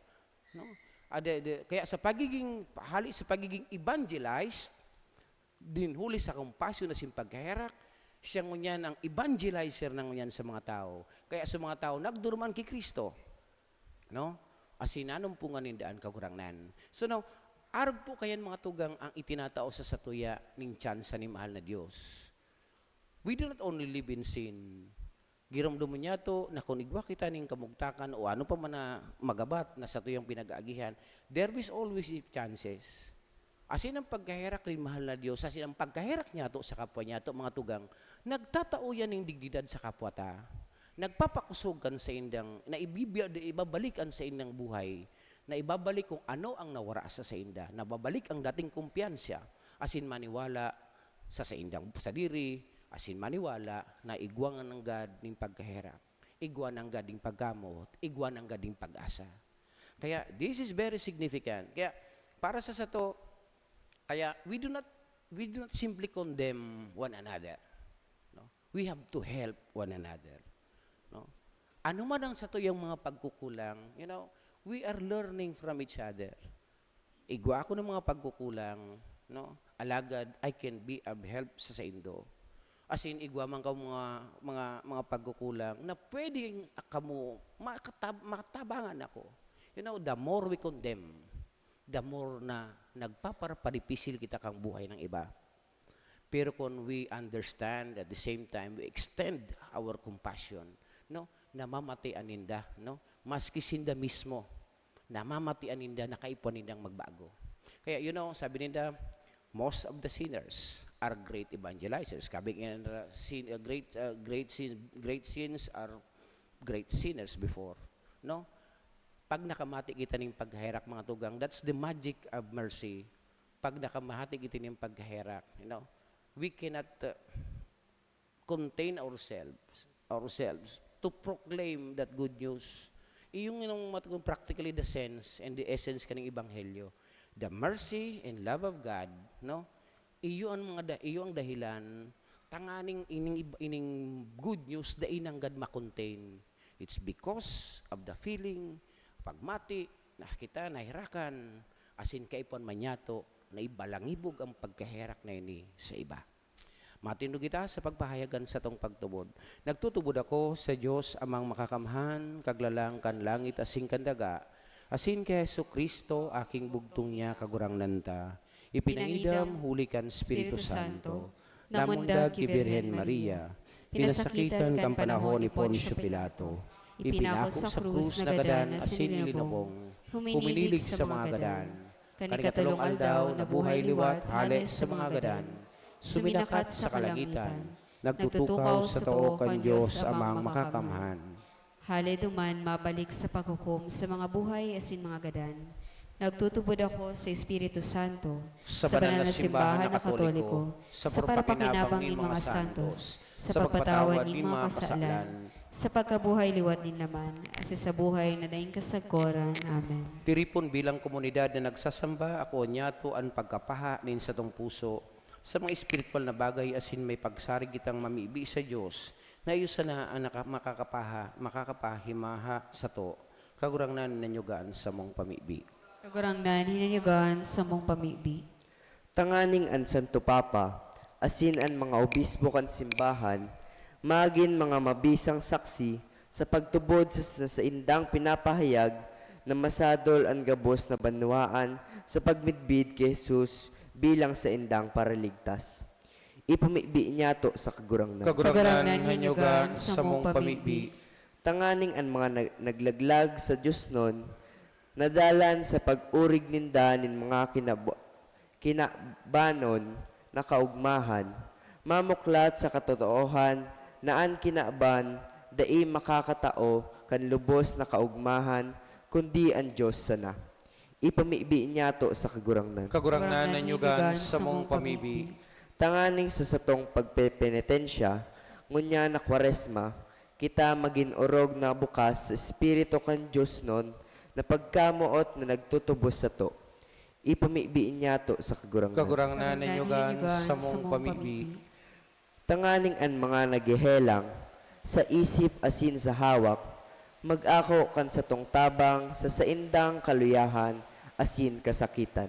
no? Ah, de, de, kaya sa pagiging, hali sa pagiging evangelized, din huli sa compassion asin pagkaherak, siya ngunyan ang evangelizer na ngunyan sa mga tawo. Kaya sa mga tawo nagduruman ki Cristo, no? Asin nanumpongan ninda an Kagurangnan. So now, arog po kayan, mga tugang, ang itinatao sa satuya ning tsansa nin mahal na Dios. We do not only live in sin. Giromdomon niyato na kun igwa kita nin kamugtakan o ano pa man na magabat na satuyang pinag-aagihan, there is always chances. Asin ang pagkaherak nin mahal na Dios, asin ang pagkaherak niyato sa kapwa niyato, mga tugang, nagtatao yan nin dignidad sa kapwa ta. Nagpapakosog kan saindang, na ibibi-, ibabalik an saindang buhay, na ibabalik kung ano ang nawara sa sainda, nababalik ang dating kumpiyansa, asin maniwala sa saindang sadiri, asin maniwala na igwa nanggad nin pagkaherak, igwa nanggad nin pagkamoot, igwa nanggad nin pag-asa. Kaya, this is very significant. Kaya, para sa sato, kaya we do not, we do not simply condemn one another. No? We have to help one another. No? Ano man ang satuyang mga pagkukulang, you know, We are learning from each other. Igwa ako ng mga pagkukulang, no? Alagad, I can be of help sa saindo. As in, igwa man kamo mga, mga, mga pagkukulang na pwedeng kamo makatab-, matabangan ako. You know, the more we condemn, the more na nagpaparapadipicil kita kang buhay ng iba. Pero kung we understand, at the same time, we extend our compassion, no? Namamatian ninda, no? Maski sinda mismo, namamatian ninda na kaipuhan nindang magbago. Kaya, you know, sabi ninda, "Most of the sinners are great evangelizers." Sabi nga nila, "Sin-, uh, great, uh, great sin-, great sins are great sinners before." No? Pag nakamati kita ning pagkaherak, mga tugang, that's the magic of mercy. Pag nakamati kita ning pagkaherak, you know, we cannot, uh, contain ourselves, ourselves to proclaim that good news. Iyong inong matukong practically the sense and the essence kaning ebanghelyo. The mercy and love of God, no? Iyo ang mga da-, iyo ang dahilan tanganing ining ib-, ining good news dai nanggad ma-contain. It's because of the feeling, pagmati, na kita naherakan, asin kaipuhan man niyato na ibalangibog ang pagkaherak na ini sa iba. Matindog kita sa pagpahayagan satong pagtubod. Nagtutubod ako sa Dios, Amang Makakamhan, Kaglalang kan langit asin kan daga, asin ki Jesu-Cristo, aking bugtong niya, Kagurangnan ta. Ipinangidam huli kan Espiritu Santo, namundag ki Birhen Maria, pinasakitan kan panahon ni Poncio Pilato, ipinako sa krus, nagadan asin linubong, huminilig sa mga gadan. Kan ikatolong aldaw, nabuhay liwat hale sa mga gadan, suminakat sa kalangitan, nagtutukaw sa too kan Dios Amang Makakamhan. Hale duman mabalik sa paghukom sa mga buhay asin mga gadan. Nagtutubod ako sa Espiritu Santo, sa banal na simbahan na Katoliko, sa parapakinabang nin mga santos, sa pagpatawad nin mga kasalan, sa pagkabuhay liwat nin laman, asin sa buhay na daing kasagkoran. Amen. Tiripon bilang komunidad na nagsasamba, akoon niyato an pagkapaha nin satong puso sa mga espiritual na bagay asin may pagsarig kitang mamibi sa Dios na iyo sana an naka-, makakapaha-, makakapahimaha sato. Kagurangnan, hinanyuga an samong pamibi. Kagurangnan, hinanyuga an samong pamibi. Tanganing an Santo Papa asin an mga obispo kan simbahan magin mga mabisang saksi sa pagtubod sa, sa saindang pinapahayag na masadol an gabos na banwaan sa pagmidbid ki Jesus bilang saindang Paraligtas. Ipamibi niyato sa Kagurangnan. Kagurangnan, hinanyuga an samong pamibi. Tanganing an mga nag-, naglaglag sa diosnon, nadalan sa pag-orig ninda nin mga kinab-, kinabanon na kaogmahan, mamuklat sa katotoohan na an kinaban dai makakatao kan lubos na kaogmahan, kundi an Dios sana. Ipamibi niyato sa Kagurangnan. Kagurangnan, hinanyuga an samong pamibi. Tanganing sa satong pagpepenitensya, ngunyan na Kwaresma, kita magin orog na bukas sa Espiritu kan Diosnon na pagkamoot na nagtutubos sato. Ipamibi niyato sa Kagurangnan. Kagurangnan, hinanyuga an samong pamibi. Tanganing an mga naghehelang sa isip asin sa hawak mag-ako kan satong tabang sa saindang kaluyahan asin kasakitan.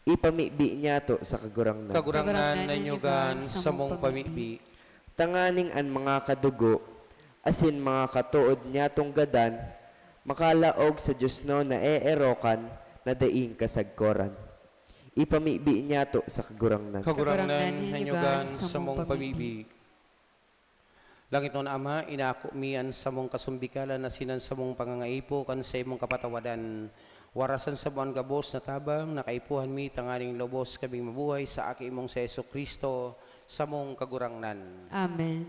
Ipamibi niyato sa Kagurangnan. Kagurangnan, hinanyuga an samong pamibi. Tanganing an mga kadugo asin mga katood niyatong gadan makalaog sa diosnon na eerokan na daing kasagkoran. Ipamibi niyato sa Kagurangnan. Kagurangnan, hinanyuga an samong pamibi. Langitnon Ama, inako mi an samong kasumbikalan asin an samong pangangaipo kan saimong kapatawadan. Warasan samo an gabos na tabang na kaipuhan mi tanganing lubos kaming mabuhay sa Aki mong si Jesu-Cristo, samong Kagurangnan. Amen.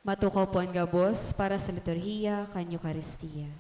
Matukaw po an gabos para sa liturhiya kan Eukaristia.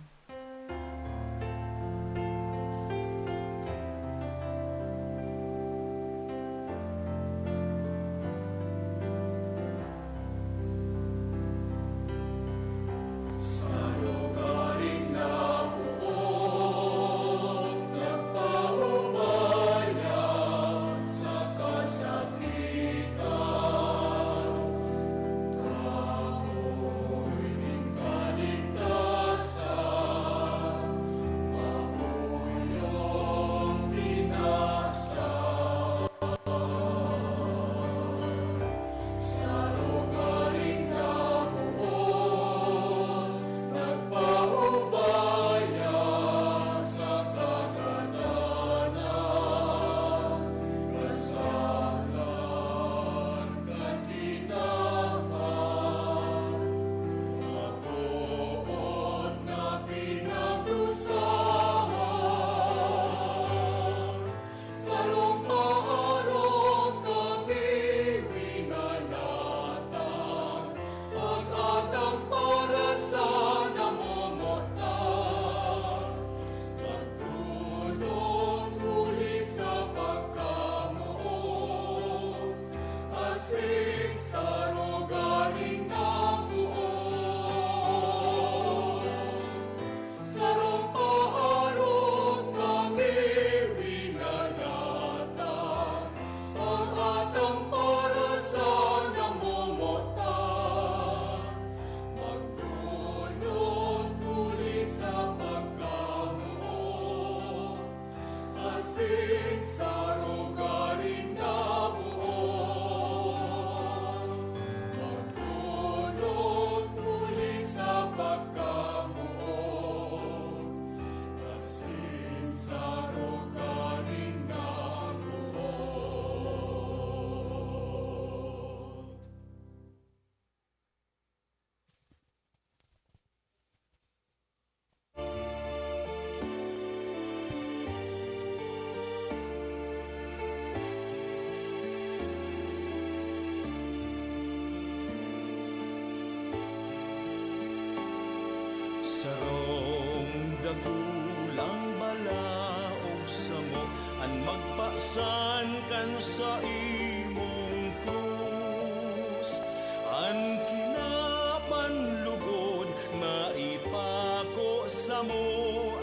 Sarong dakulang balaog samo an magpasan kan saimong krus, an kinaban lugod maipako samo,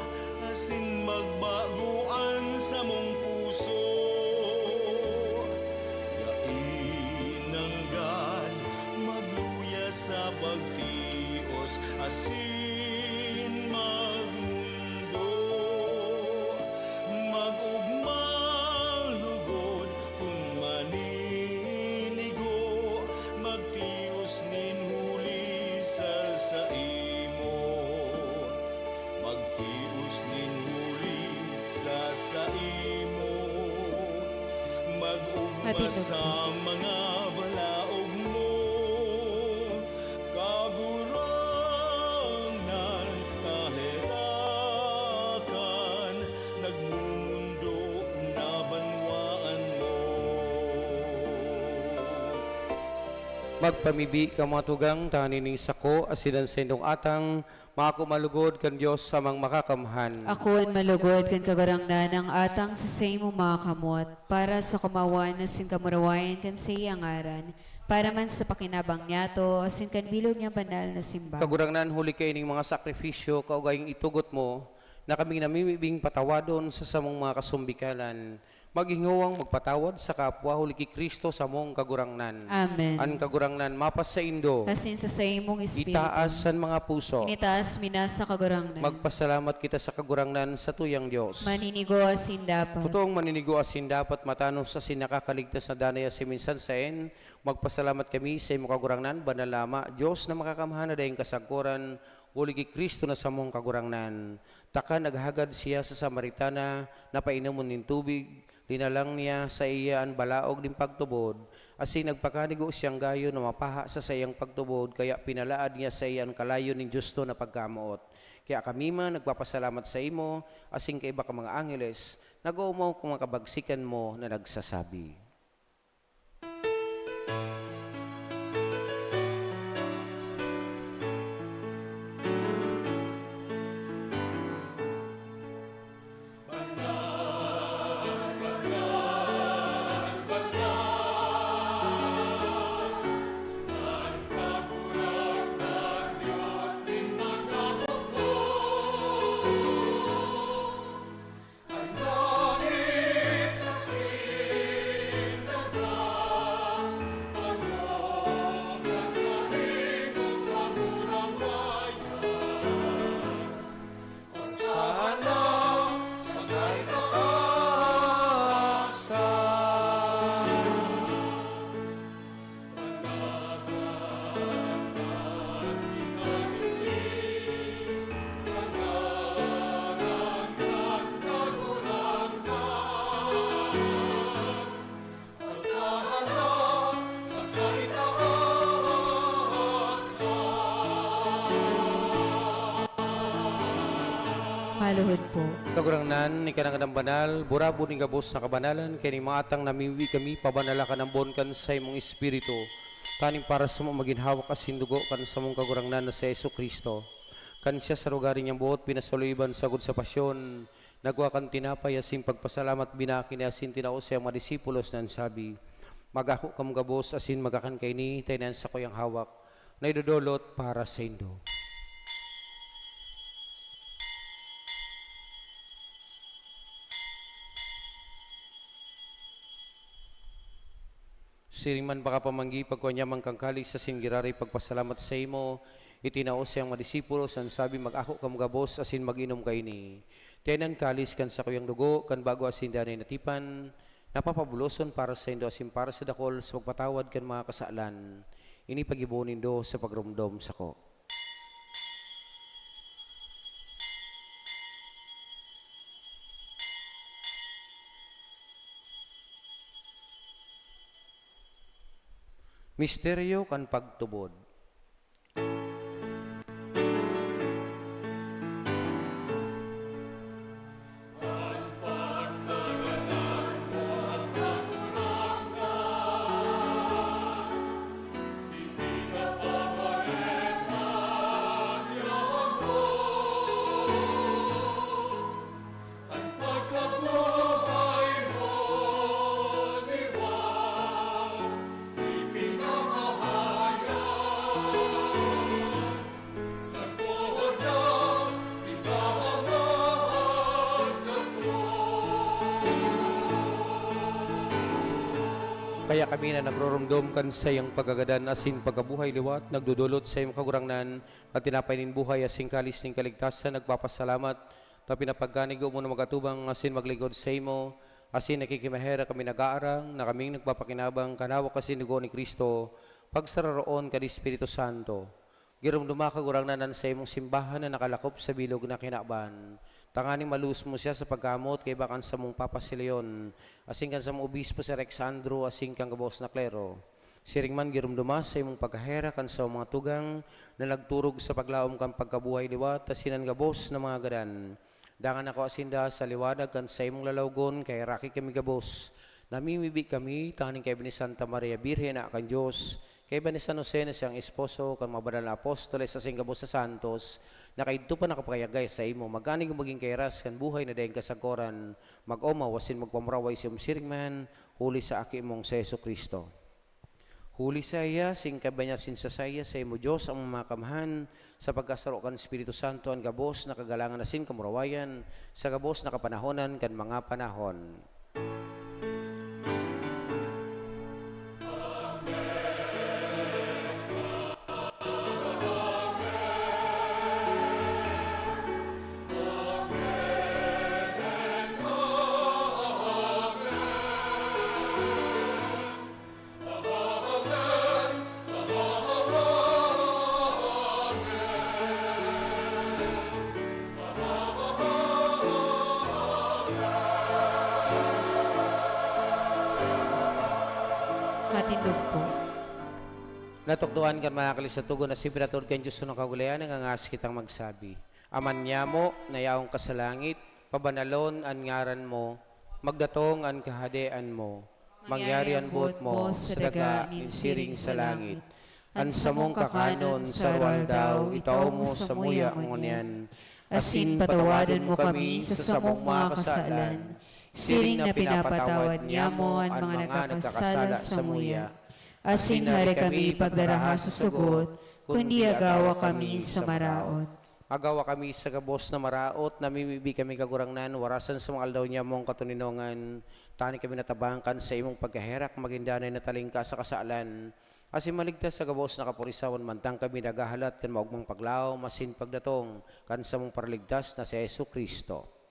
asin magbago an samong puso. Dai nanggad magluya sa pagtios asin magmundo. Mag-ugma lugod kun maninigo, magtios nin huli sa saimo. Magtios nin huli sa saimo. Mag-ugma Matindog sa po. Mga balaog mo, Kagurangnan, kaherakan, nagmumundo na banwaan mo. Magpamibi kamo, mga tugang, tanganing sako asin an saindong atang maako malugod kan Dios Amang Makakamhan. Ako an malugod kan Kagurangnan, an atang sa saimong mga kamot, para sa kamawan asin kamurawayan kan saiyang ngaran, para man sa pakinabang niyato asin kan bilog niyang banal na simbahan. Kagurangnan, huli kaining mga sakrifisyo, kaugayong itugot mo na kaming namimibing patawadon sa samong mga kasumbikalan, maghingowang magpatawad sa kapwa, huli ki Cristo samong Kagurangnan. Amen. An Kagurangnan mapasaindo. Asin sa saimong espiritu. Itaas an mga puso. Initaas mi na sa Kagurangnan. Magpasalamat kita sa Kagurangnan, satuyang Dios. Maninigo asin dapat. Totoong maninigo asin dapat, matanos asin nakakaligtas na danay asin minsan saen, magpasalamat kami sa imo, Kagurangnan, banal na Ama, Dios na makakamhan na daing kasagkoran, huli ki Cristo na samong Kagurangnan. Taka naghagad siya sa Samaritana na painomon nin tubig, linalang niya saiya an balaog nin pagtubod, asin nagpakanigo siyang gayo na mapaha sa saiyang pagtubod, kaya pinalaad niya saiya an kalayo nin justo na pagkamoot. Kaya kami man nagpapasalamat saimo, asin kaiba ka mga angheles, nag-oomaw kan mga kabagsikan mo na nagsasabi. Maluhod po. Kagurangnan, ika na ngandang banal, burabod nin gabos na kabanalan, kaya nin mga atang namimibi kami, pabanala kan ambon kan saimong Espiritu, tanganing para samo magin hawak asin dugo kan samong Kagurangnan na si Jesu-Cristo. Kan siya sa lugaring niyang buot pinasaloiban sagkod sa pasyon, nagwa kan tinapay asin pagpasalamat, binaki niya asin tinao sa iyang mga disipulos na nagsabi, "Mag-ako kamo gabos asin magkakan kaini, ta ini an sakuyang hawak na idodolot para saindo." Siring man pakapamanggi, pagkua niya man kan kalis asin giraray pagpasalamat saimo, itinao sa iyang mga disipulos, nagsabi, "Mag-ako kamo gabos asin mag-inom kaini. Ta ini an kalis kan sakuyang dugo, kan bago asin danay na tipan, na papabuloson para saindo asin para sa dakul sa pagpatawad kan mga kasalan. Ini paggibohon nindo sa pagromdom sako." Misteryo kan pagtubod. Kaya kami na nagroromdom kan saiyang pagkagadan asin pagkabuhay liwat, nagdodolot sa iyong Kagurangnan, kan tinapay nin buhay asin kalis nin kaligtasan, nagpapasalamat ta pinapagkanigo mo na mag-atubang asin maglingkod saimo, asin nakikimaherak kami nag-aarang na kaming nagpapakinabang kan hawak asin dugo ni Cristo, pagsararoon kan Espiritu Santo. Giromdoma, Kagurangnan, an saimong simbahan na nakalakop sa bilog na kinaban, tanganing malus mo siya sa pagkamoot kaiba kan samong Papa si Leon, asin kan samong obispo si Alexandro, asin kan gabos na klero. Siring man, giromdoma sa imong pagkaherak an samong mga tugang na nagturog sa paglaom kan pagkabuhay liwat, asin an gabos na mga gadan. Dangan akoa sinda sa liwanag kan saimong lalawgon, kaheraki kami gabos. Namimibi kami tanganing kaiba ni Santa Maria Birhen, Ina kan Dios, kaiba ni San Jose na siyang esposo, kan mga banal na apostoles asin gabos na santos, na kaidto pa nakapakayagay saimo, magkanig magin kairas kan buhay na daing kasagkoran, mag-omaw asin magpamuraway sa imong siring man, huli sa Aki mong si Jesu-Cristo. Huli saiya, asin kaiba niya asin sa saiya, saimo Dios, Ama na Makakamhan, sa pagkasaro kan Espiritu Santo, an gabos na kagalangan asin kamurawayan, sa gabos na kapanahonan kan mga panahon. Matindog po. Natukdoan kan mga kalisatugon na si Pinator kan Diyos na kagulayan, nangangas kitang magsabi, Ama niamo na yaon ka sa langit, pabanalon an ngaran mo, magdatong an kahadean mo, mangyari an boot mo sa daga nin siring sa langit. An samong kakanon sa aroaldaw, itao mo samuya ngunyan. Asin patawadon mo kami sa samong mga kasalan, siring na pinapatawad niamo an mga nagkakasala samuya. Asin hari kami pagdaraha sa sugot, kundi agawa kami sa maraot. Agawa kami sa gabos na maraot, namimibi kami, Kagurangnan, warasan sa mga aldaw niamong katoninongan, tanganing kami natabangan sa imong pagkaherak, magin danay na talingka sa kasalan, asin maligtas sa gabos na kapurisawan, mantang kami naghahalat kan maogmang paglaom asin pagdatong kan samong Paraligtas na si Jesu-Cristo.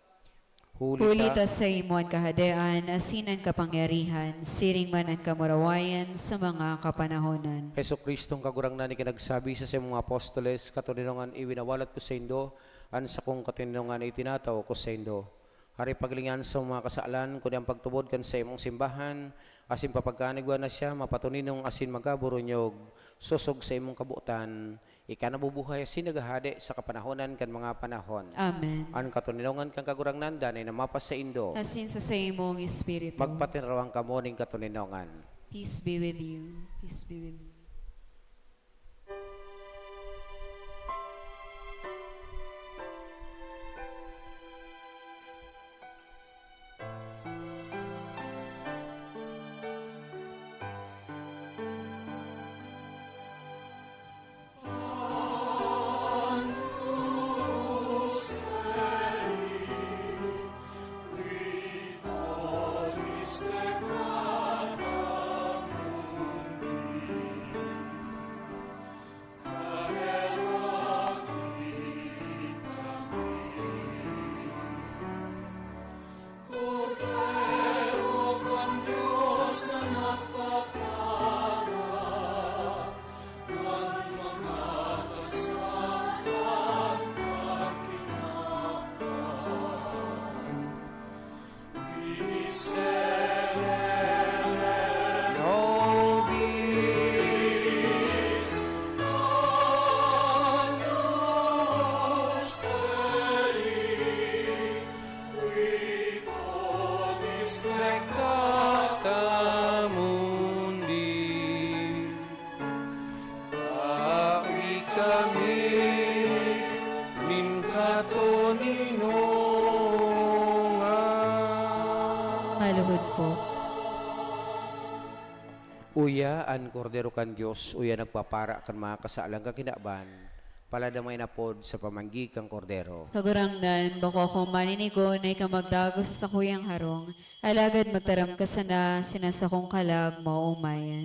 Huli ta saimo an kahadean asin an kapangyarihan, siring man an kamurawayan sa mga kapanahonan. Jesu-Cristong Kagurangnan, ika nagsabi sa saimong mga apostoles, "Katoninongan iwinawalat ko saindo, an sakong katoninongan itinatao ko saindo." Hari paglingan sa mga kasalan, kundi an pagtubod kan saimong simbahan, asin papagkanigwa na siya mapatoninong asin magaburunyog, sosog sa imong kabotan. Ika nabubuhay asin naghahade sa kapanahonan kan mga panahon. Amen. An katoninongan kan Kagurangnan danay na mapasaindo. Asin sa saimong espiritu. Magpatinarawan kamo nin katoninongan. Peace be with you. Peace be with you. Kordero kan Dios na nagpapara kan mga kasalan kan kinaban. Miserere nobis anus Dei, qui bonis peccata mundi. Tawi kami nin katoninongan. Maluhod po. Uya an Kordero kan Dios, uya nagpapara kan mga kasalang kakinaban, paladamay na pod sa pamanggi kan Kordero. Kagurangnan, bako akong maninigo na ikaw magdagos sa kuyang harong, alagad magtaram ka sana, sinasakong kalag maoomayan.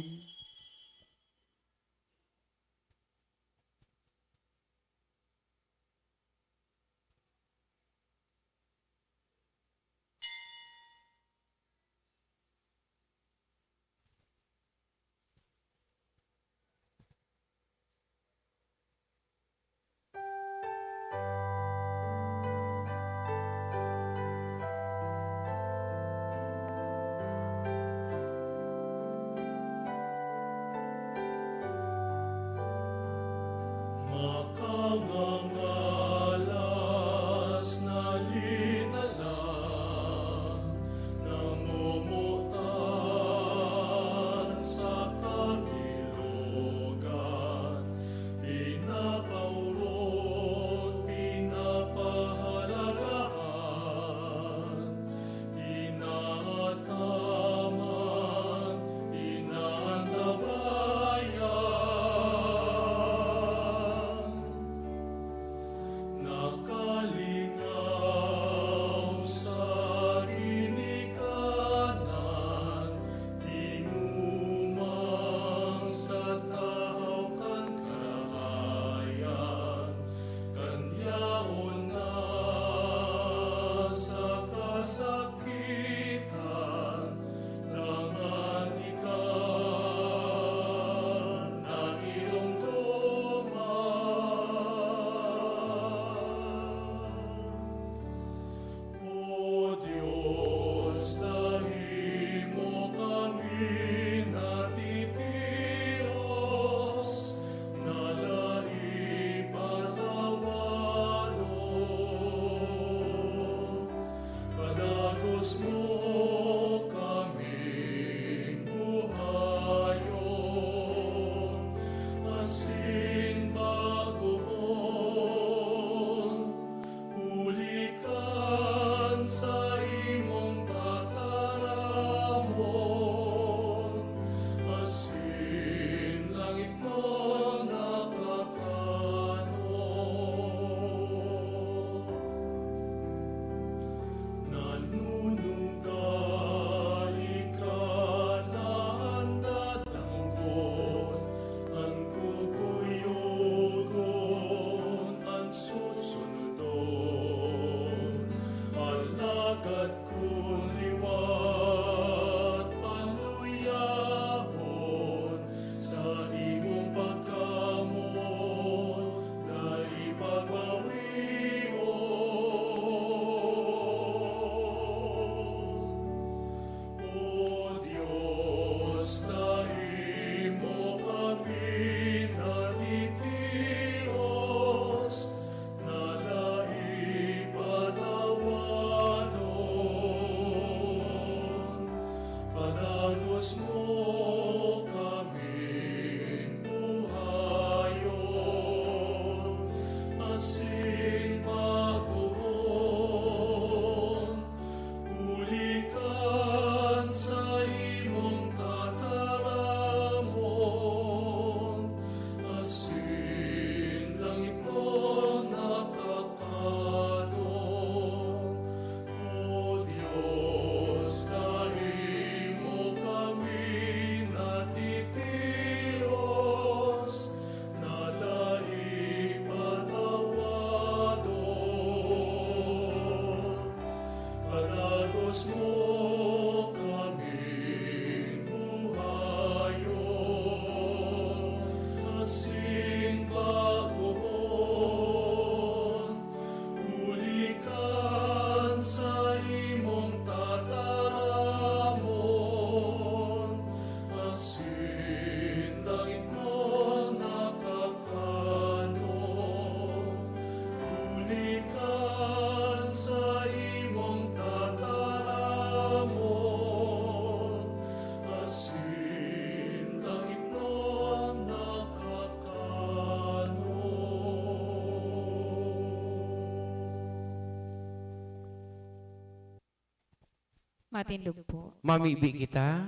Matindog po. Mamibi kita.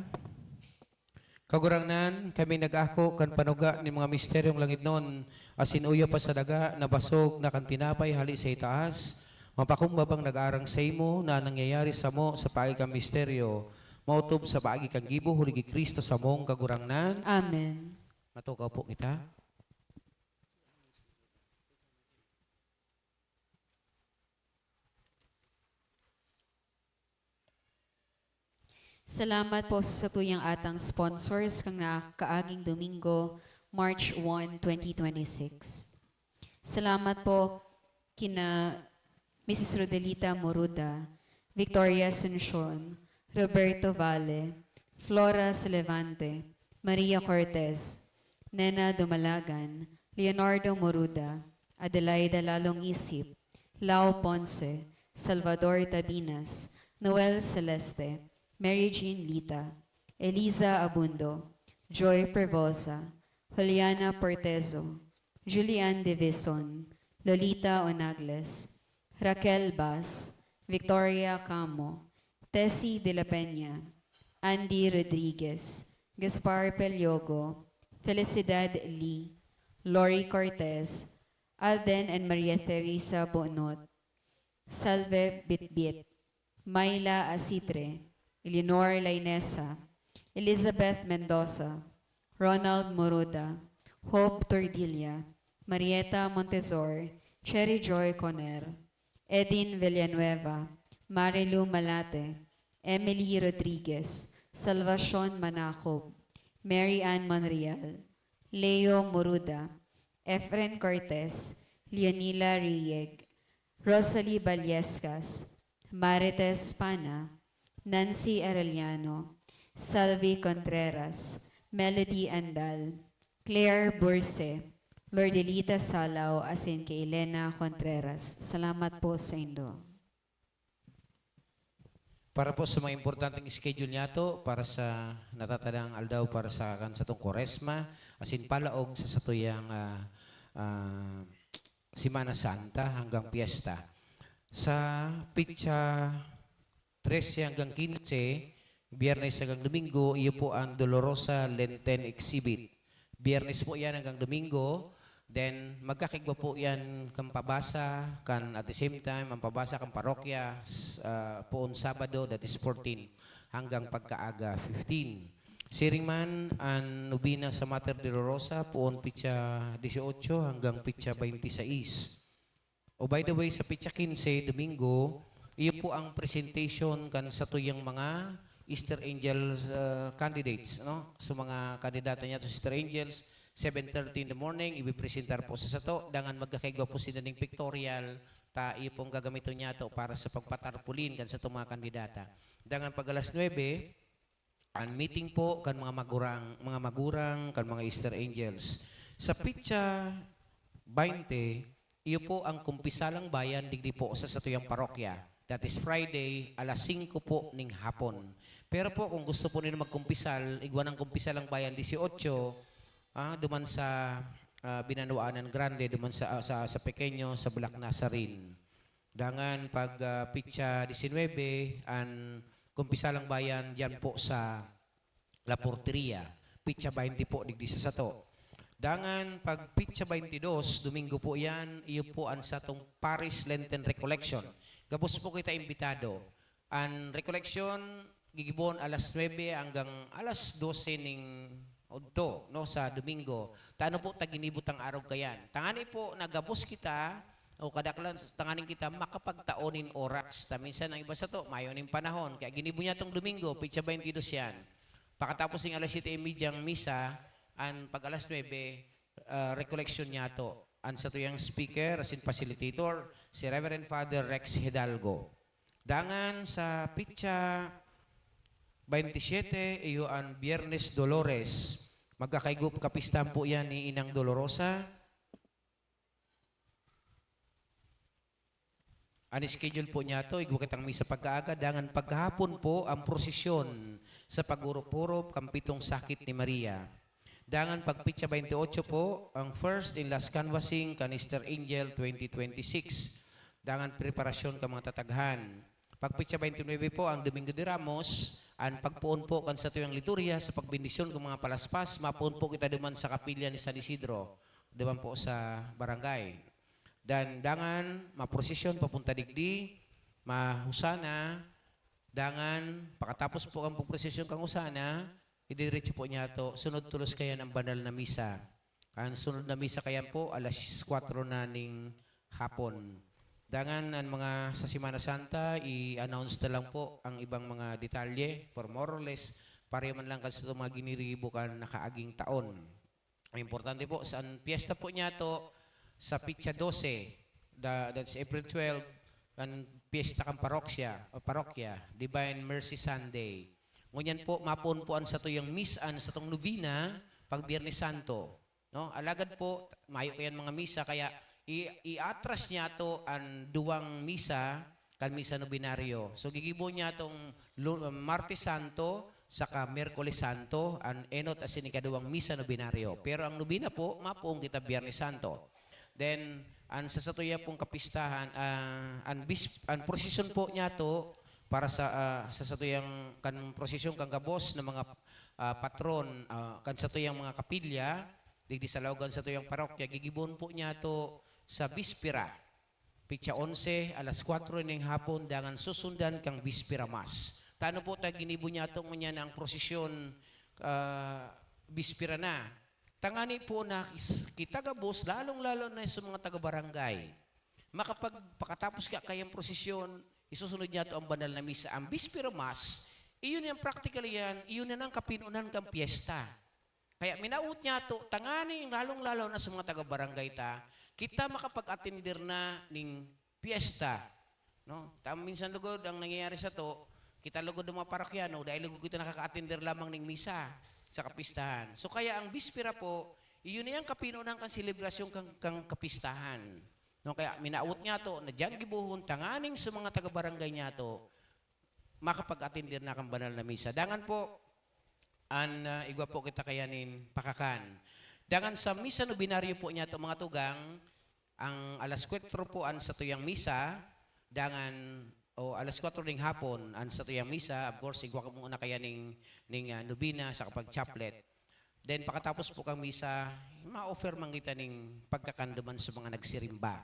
Kagurangnan, kami nag-ako kan panuga nin mga misteryong langitnon, asin uya pa sa daga na basog na kan tinapay hale sa itaas, mapakumbabang nag-arang saimo na nangyayari samo sa paagi kan misteryo, maotob sa paagi kan gibo huli ki Cristo samong Kagurangnan. Amen. Matukaw po kita. Salamat po sa satuyang atang sponsors kan nakaaging Domingo, March one, twenty twenty-six. Salamat po kina Missus Rodelita Moruda, Victoria Asuncion, Roberto Valle, Flora Salevante, Maria Cortez, Nena Dumalagan, Leonardo Moruda, Adelaida Lalong Isip, Lau Ponce, Salvador Tabinas, Noel Celeste, Mary Jean Lita, Eliza Abundo, Joy Prevosa, Juliana Portezo, Julian Devison, Lolita Onagles, Raquel Bas, Victoria Camo, Tessie de la Peña, Andy Rodriguez, Gaspar Peliogo, Felicidad Lee, Lori Cortez, Alden and Maria Teresa Bonot, Salve Bitbit, Myla Asitre, Eleanor Lainesa, Elizabeth Mendoza, Ronald Moruda, Hope Tordilla, Marieta Montezor, Cherry Joy Conner, Edin Villanueva, Marilu Malate, Emily Rodriguez, Salvacion Manacob, Mary Ann Monreal, Leo Moruda, Efren Cortez, Leonila Rieg, Rosalie Ballescas, Marites Pana, Nancy Arellano, Salvi Contreras, Melody Andal, Claire Burse, Lordelita Salao, asin ki Elena Contreras. Salamat po saindo. Para po sa mga importanteng schedule niyato para sa natatadang aldaw para sa kan satong Kwaresma, asin palaog sa satuyang, ah, ah, Semana Santa hanggang piyesta. Sa petsa trese hanggang kinse, Biyernes hanggang Domingo, iyo po ang Dolorosa Lenten Exhibit. Biyernes po yan hanggang Domingo. Then, magkakaigwa po yan kan pabasa, kan at the same time, ang pabasa kan parokya, s-, ah, poon Sabado, that is fourteen, hanggang pagkaaga, fifteen. Siring man, ang nobena sa Mater Dolorosa, poon petsa dieciocho hanggang petsa twenty-six. O, by the way, sa petsa kinse, Domingo, iyo po ang presentation kan satuyang mga Easter Angels, ah, candidates, no? So, mga kandidata niyato sa Easter Angels, seven thirty in the morning, ibipresentar po sa sato. Dangan magkakaigwa po sila ning pictorial, ta iyo pong gagamiton niyato para sa pagpatarpulin kan satong mga kandidata. Dangan pag alas nuebe, ang meeting po kan mga magurang, mga magurang kan mga Easter Angels. Sa petsa baynte, iyo po ang Kumpisalang Bayan digdi po sa satuyang parokya. That is Friday, alas singko po ning hapon. Pero po, kung gusto po ninyo magkumpisal, igwa ng Kumpisalang Bayan dieciocho, ah, duman sa, ah, Binanuanan Grande, duman sa, sa, sa Pequeño, sa Black Nazarene. Dangan pag, ah, petsa diecinuebe, an Kumpisalang Bayan diyan po sa La Porteria. Petsa baynte po digdi sa sato. Dangan pag petsa baynte dos, Domingo po yan, iyo po an satong Parish Lenten Recollection. Gabos po kita imbitado. An recollection, gigibohon alas nuebe hanggang alas dose ning udto, no, sa Domingo. Ta ano po ta ginibo tang arog kayan. Tangani po na gabos kita, o kadaklan, tanganing kita makapagtao nin oras. Ta minsan ang iba sato, mayo nin panahon. Kaya ginibo niya tong Domingo, petsa baynte dos yan. Pakatapos ning alas siyete y media ang misa, an pag alas nuebe, ah, recollection niyato. An satuyang speaker, asin facilitator, si Reverend Father Rex Hidalgo. Dangan sa petsa baynte siyete, iyo an Biyernes Dolores. Magkakaigwa, kapistahan po yan ni Inang Dolorosa. An schedule po niyato, igwa kitang misa pagkaaga, dangan paghapon po ang prosesyon sa pag-urop-urop kan pitong sakit ni Maria. Dangan pag petsa baynte otso po, ang first and last canvassing kan Easter Angel twenty twenty-six. Dangan preparasyon kan mga tataghan. Pagpitsa twenty-nine po, ang Domingo de Ramos, an pagpoon po kan satuyang liturhiya sa pagbendisyon kan mga palaspas, mapoon po kita duman sa kapilya ni San Isidro, duman po sa barangay. Dan dangan, maprosesyon papunta digdi, mahusana, dangan, pakatapos po ang pagprosesyon kan husana, idiretso po niyato, sunod tolos kayan ang banal na misa. Ang sunod na misa kayan po, alas kwatro na ning hapon. Dangan an mga sa Semana Santa, i-announce na lang po ang ibang mga detalye, for more or less, pareho man lang kan satong mga giniribo kan nakaaging taon. Ang importante po, sa an piyesta po niyato, sa pitsa dose, da-, that's April twelve, an piyesta kan parokya, o parokya, Divine Mercy Sunday. Ngunyan po, mapoon po an satuyang mis-, an satong nobena, pag Biyernes Santo. No? Alagad po, mayo kayan mga misa, kaya i-, i-atras niyato an duwang misa kan misa nobenaryo. So, gigibo niyato lu-, Martes Santo saka Miyerkules Santo, an enot asin ikaduwang misa nobenaryo. Pero ang nobena po, mapoon kita Biyernes Santo. Then, an sa satuya pong kapistahan, ah, an bis-, an prosesyon po niyato para sa, ah, sa satuyang kan prosesyon kan gabos na mga, ah, patron, ah, kan satuyang mga kapilya, digdi sa laog kan satuyang parokya, gigibon po niyato sa bispera, pitsa onse, alas kwatro ning hapon, dangan susundan kan bispera mass. Tano po ta ginibo niyato ngunyan ang prosesyon, ah, bispera na. Tangani po na kis-, kita gabos, lalong-lalo na sa mga taga-barangay. Makapag-, pakatapos ka kayang prosesyon, isusunod niyato ang banal na misa. Ang bispera mass, iyon yan, practically yan, iyon na ang kapinunan kan piyesta. Kaya minawot niyato, tangani, lalong-lalo na sa mga taga-barangay ta, kita makapag-atender na ning piyesta. No? Ta-, minsan lugod ang nangyayari sato, kita lugod ang mga parokyano, dai lugod kita nakaka-atender lamang ning misa sa kapistahan. So, kaya ang bispera po, iyon na yang kapinunan kan selebrasyon kan, kan kapistahan. No? Kaya minawot niyato na diyan gibohon, tanganing sa mga taga-barangay niyato, makapag-atender na kan banal na misa. Dangan po, an, ah, igwa po kita kayanin pakakan. Dangan sa misa nobenaryo po niyato, mga tugang, ang alas kwatro po an satuyang misa, dangan, o alas kwatro ning hapon an satuyang misa. Of course, igwa ko muna kaya ning, ning, ah, nobena saka pag-chaplet. Then, pakatapos po kan misa, ma-offer man kita ning pagkakan duman sa mga nagsirimba.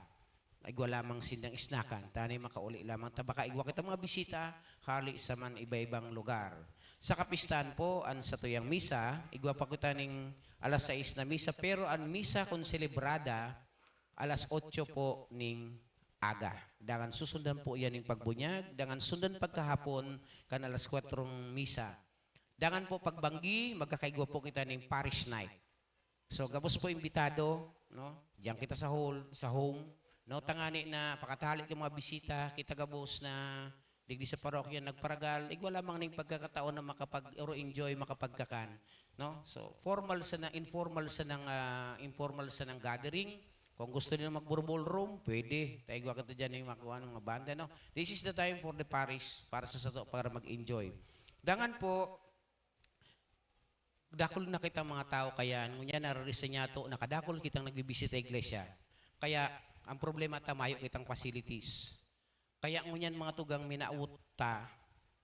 Igwa lamang sindang isnakan, tanganing makauli lamang ta baka igwa kita mga bisita hali sa man iba-ibang lugar. Sa kapistahan po, an satuyang misa, igwa pa kita ning alas sais na misa, pero an misa kon selebrada, alas otso po ning aga. Dangan susundan po yan ning pagbunyag, dangan sundan pagkahapon kan alas kwatrong misa. Dangan po pagbanggi, magkakaigwa po kita ning parish night. So, gabos po imbitado, no? Diyan kita sa hall, sa home, no? Tangani na pakatali ka mga bisita, kita gabos na digdi sa parokya nagparagal, igwa lamang ning pagkakataon na makapag-, or enjoy, makapagkakan, no? So, formal sa na, informal sa nang, ah, informal sa nang gathering. Kung gusto nila mag-ballroom, pwede. Tayo igwa kita dyan yung makuha ng mga banda, no? This is the time for the parish para sa sato, para mag-enjoy. Dangan po, dakul na kitang mga tao kaya, ngunyan nararisa niyato, nakadakul kitang nagbibisita iglesia. Kaya, ang problema ta, mayo kitang facilities. Kaya ngunyan mga tugang minawot ta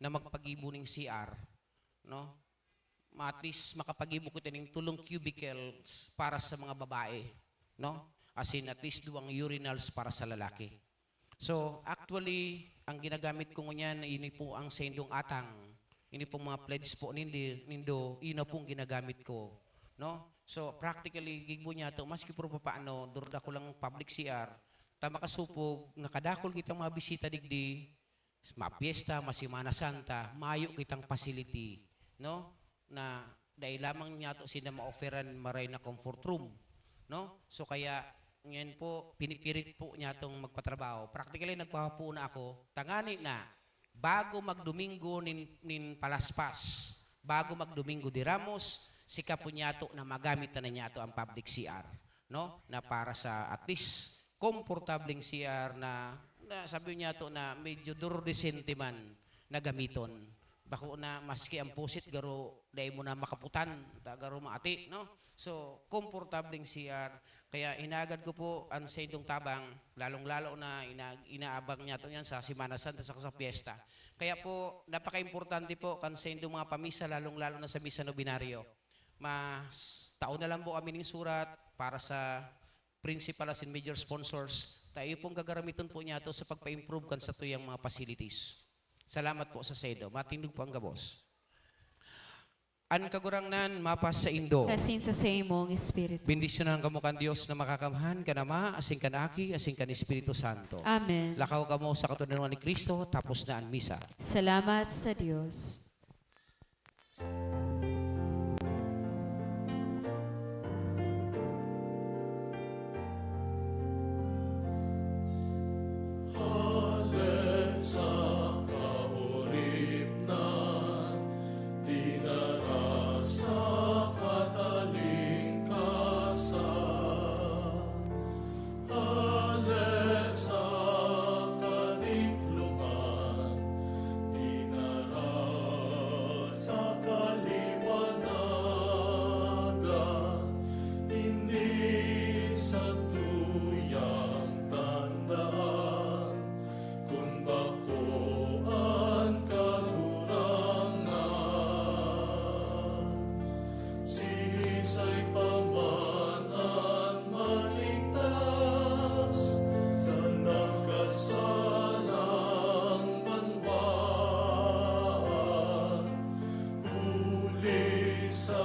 na magpagibo ning C R, no? Ma-, at least makapagibo kita ning tulong cubicles para sa mga babae, no? As in, at least duwang urinals para sa lalaki. So, actually, ang ginagamit ko ngunyan, ini po ang sendong atang. Ini pong mga pledge po nindi, nindo, ina pong ginagamit ko, no? So, practically, gigbo niya to, maski puro papaano, durda ko lang public C R, ta makasupog, nakadakul kitang mga bisita digdi, mapiesta, ma Semana Santa, mayo kitang facility, no? Na dai lamang niyato sinda ma-offeran maray na comfort room, no? So, kaya ngayon po, pinipirit po niyatong magpatrabaho. Practically, nagpapapuo na ako, tangani na, bago magdomingo nin, nin palaspas, bago magdomingo de Ramos, sika po niyato na magamit na niyato ang public C R, no? Na para sa at least komportableng C R na, na sabi niyato na medyo durodesente man na gamiton. Bako na maski ang pusit garo dai mo na makaputan, ta garo maati, no? So, komportableng C R. Kaya hinagad ko po an saindong tabang, lalong-lalo na ina-, inaabang niya to yan sa Semana Santa saka sa piyesta. Kaya po, napaka-importante po kan saindong mga pamisa, lalong-lalo na sa misa nobenaryo. Mas tao na lang po kami ning surat para sa principal asin major sponsors. Ta iyo pong gagaramiton po niya to sa pagpa-improve kan satuyang mga facilities. Salamat po sa saindo. Matindog po ang gabos. An Kagurangnan mapasaindo. Asin sa saimong espiritu. Bendisyonan kamo kan Dios na Makakamhan, kan Ama, asin kan Aki, asin kan Espiritu Santo. Amen. Lakaw kamo sa katoninongan ni Cristo, tapos na an misa. Salamat sa Dios. Hale sa kauripnan, dinara sa katalingkasan. Hale sa kadikloman, dinara sa kaliwanagan, ini satuyang tandaan, kun bako an Kagurangnan. Siisay pa man an maligtas sa nagkasalang banwaan, huli sa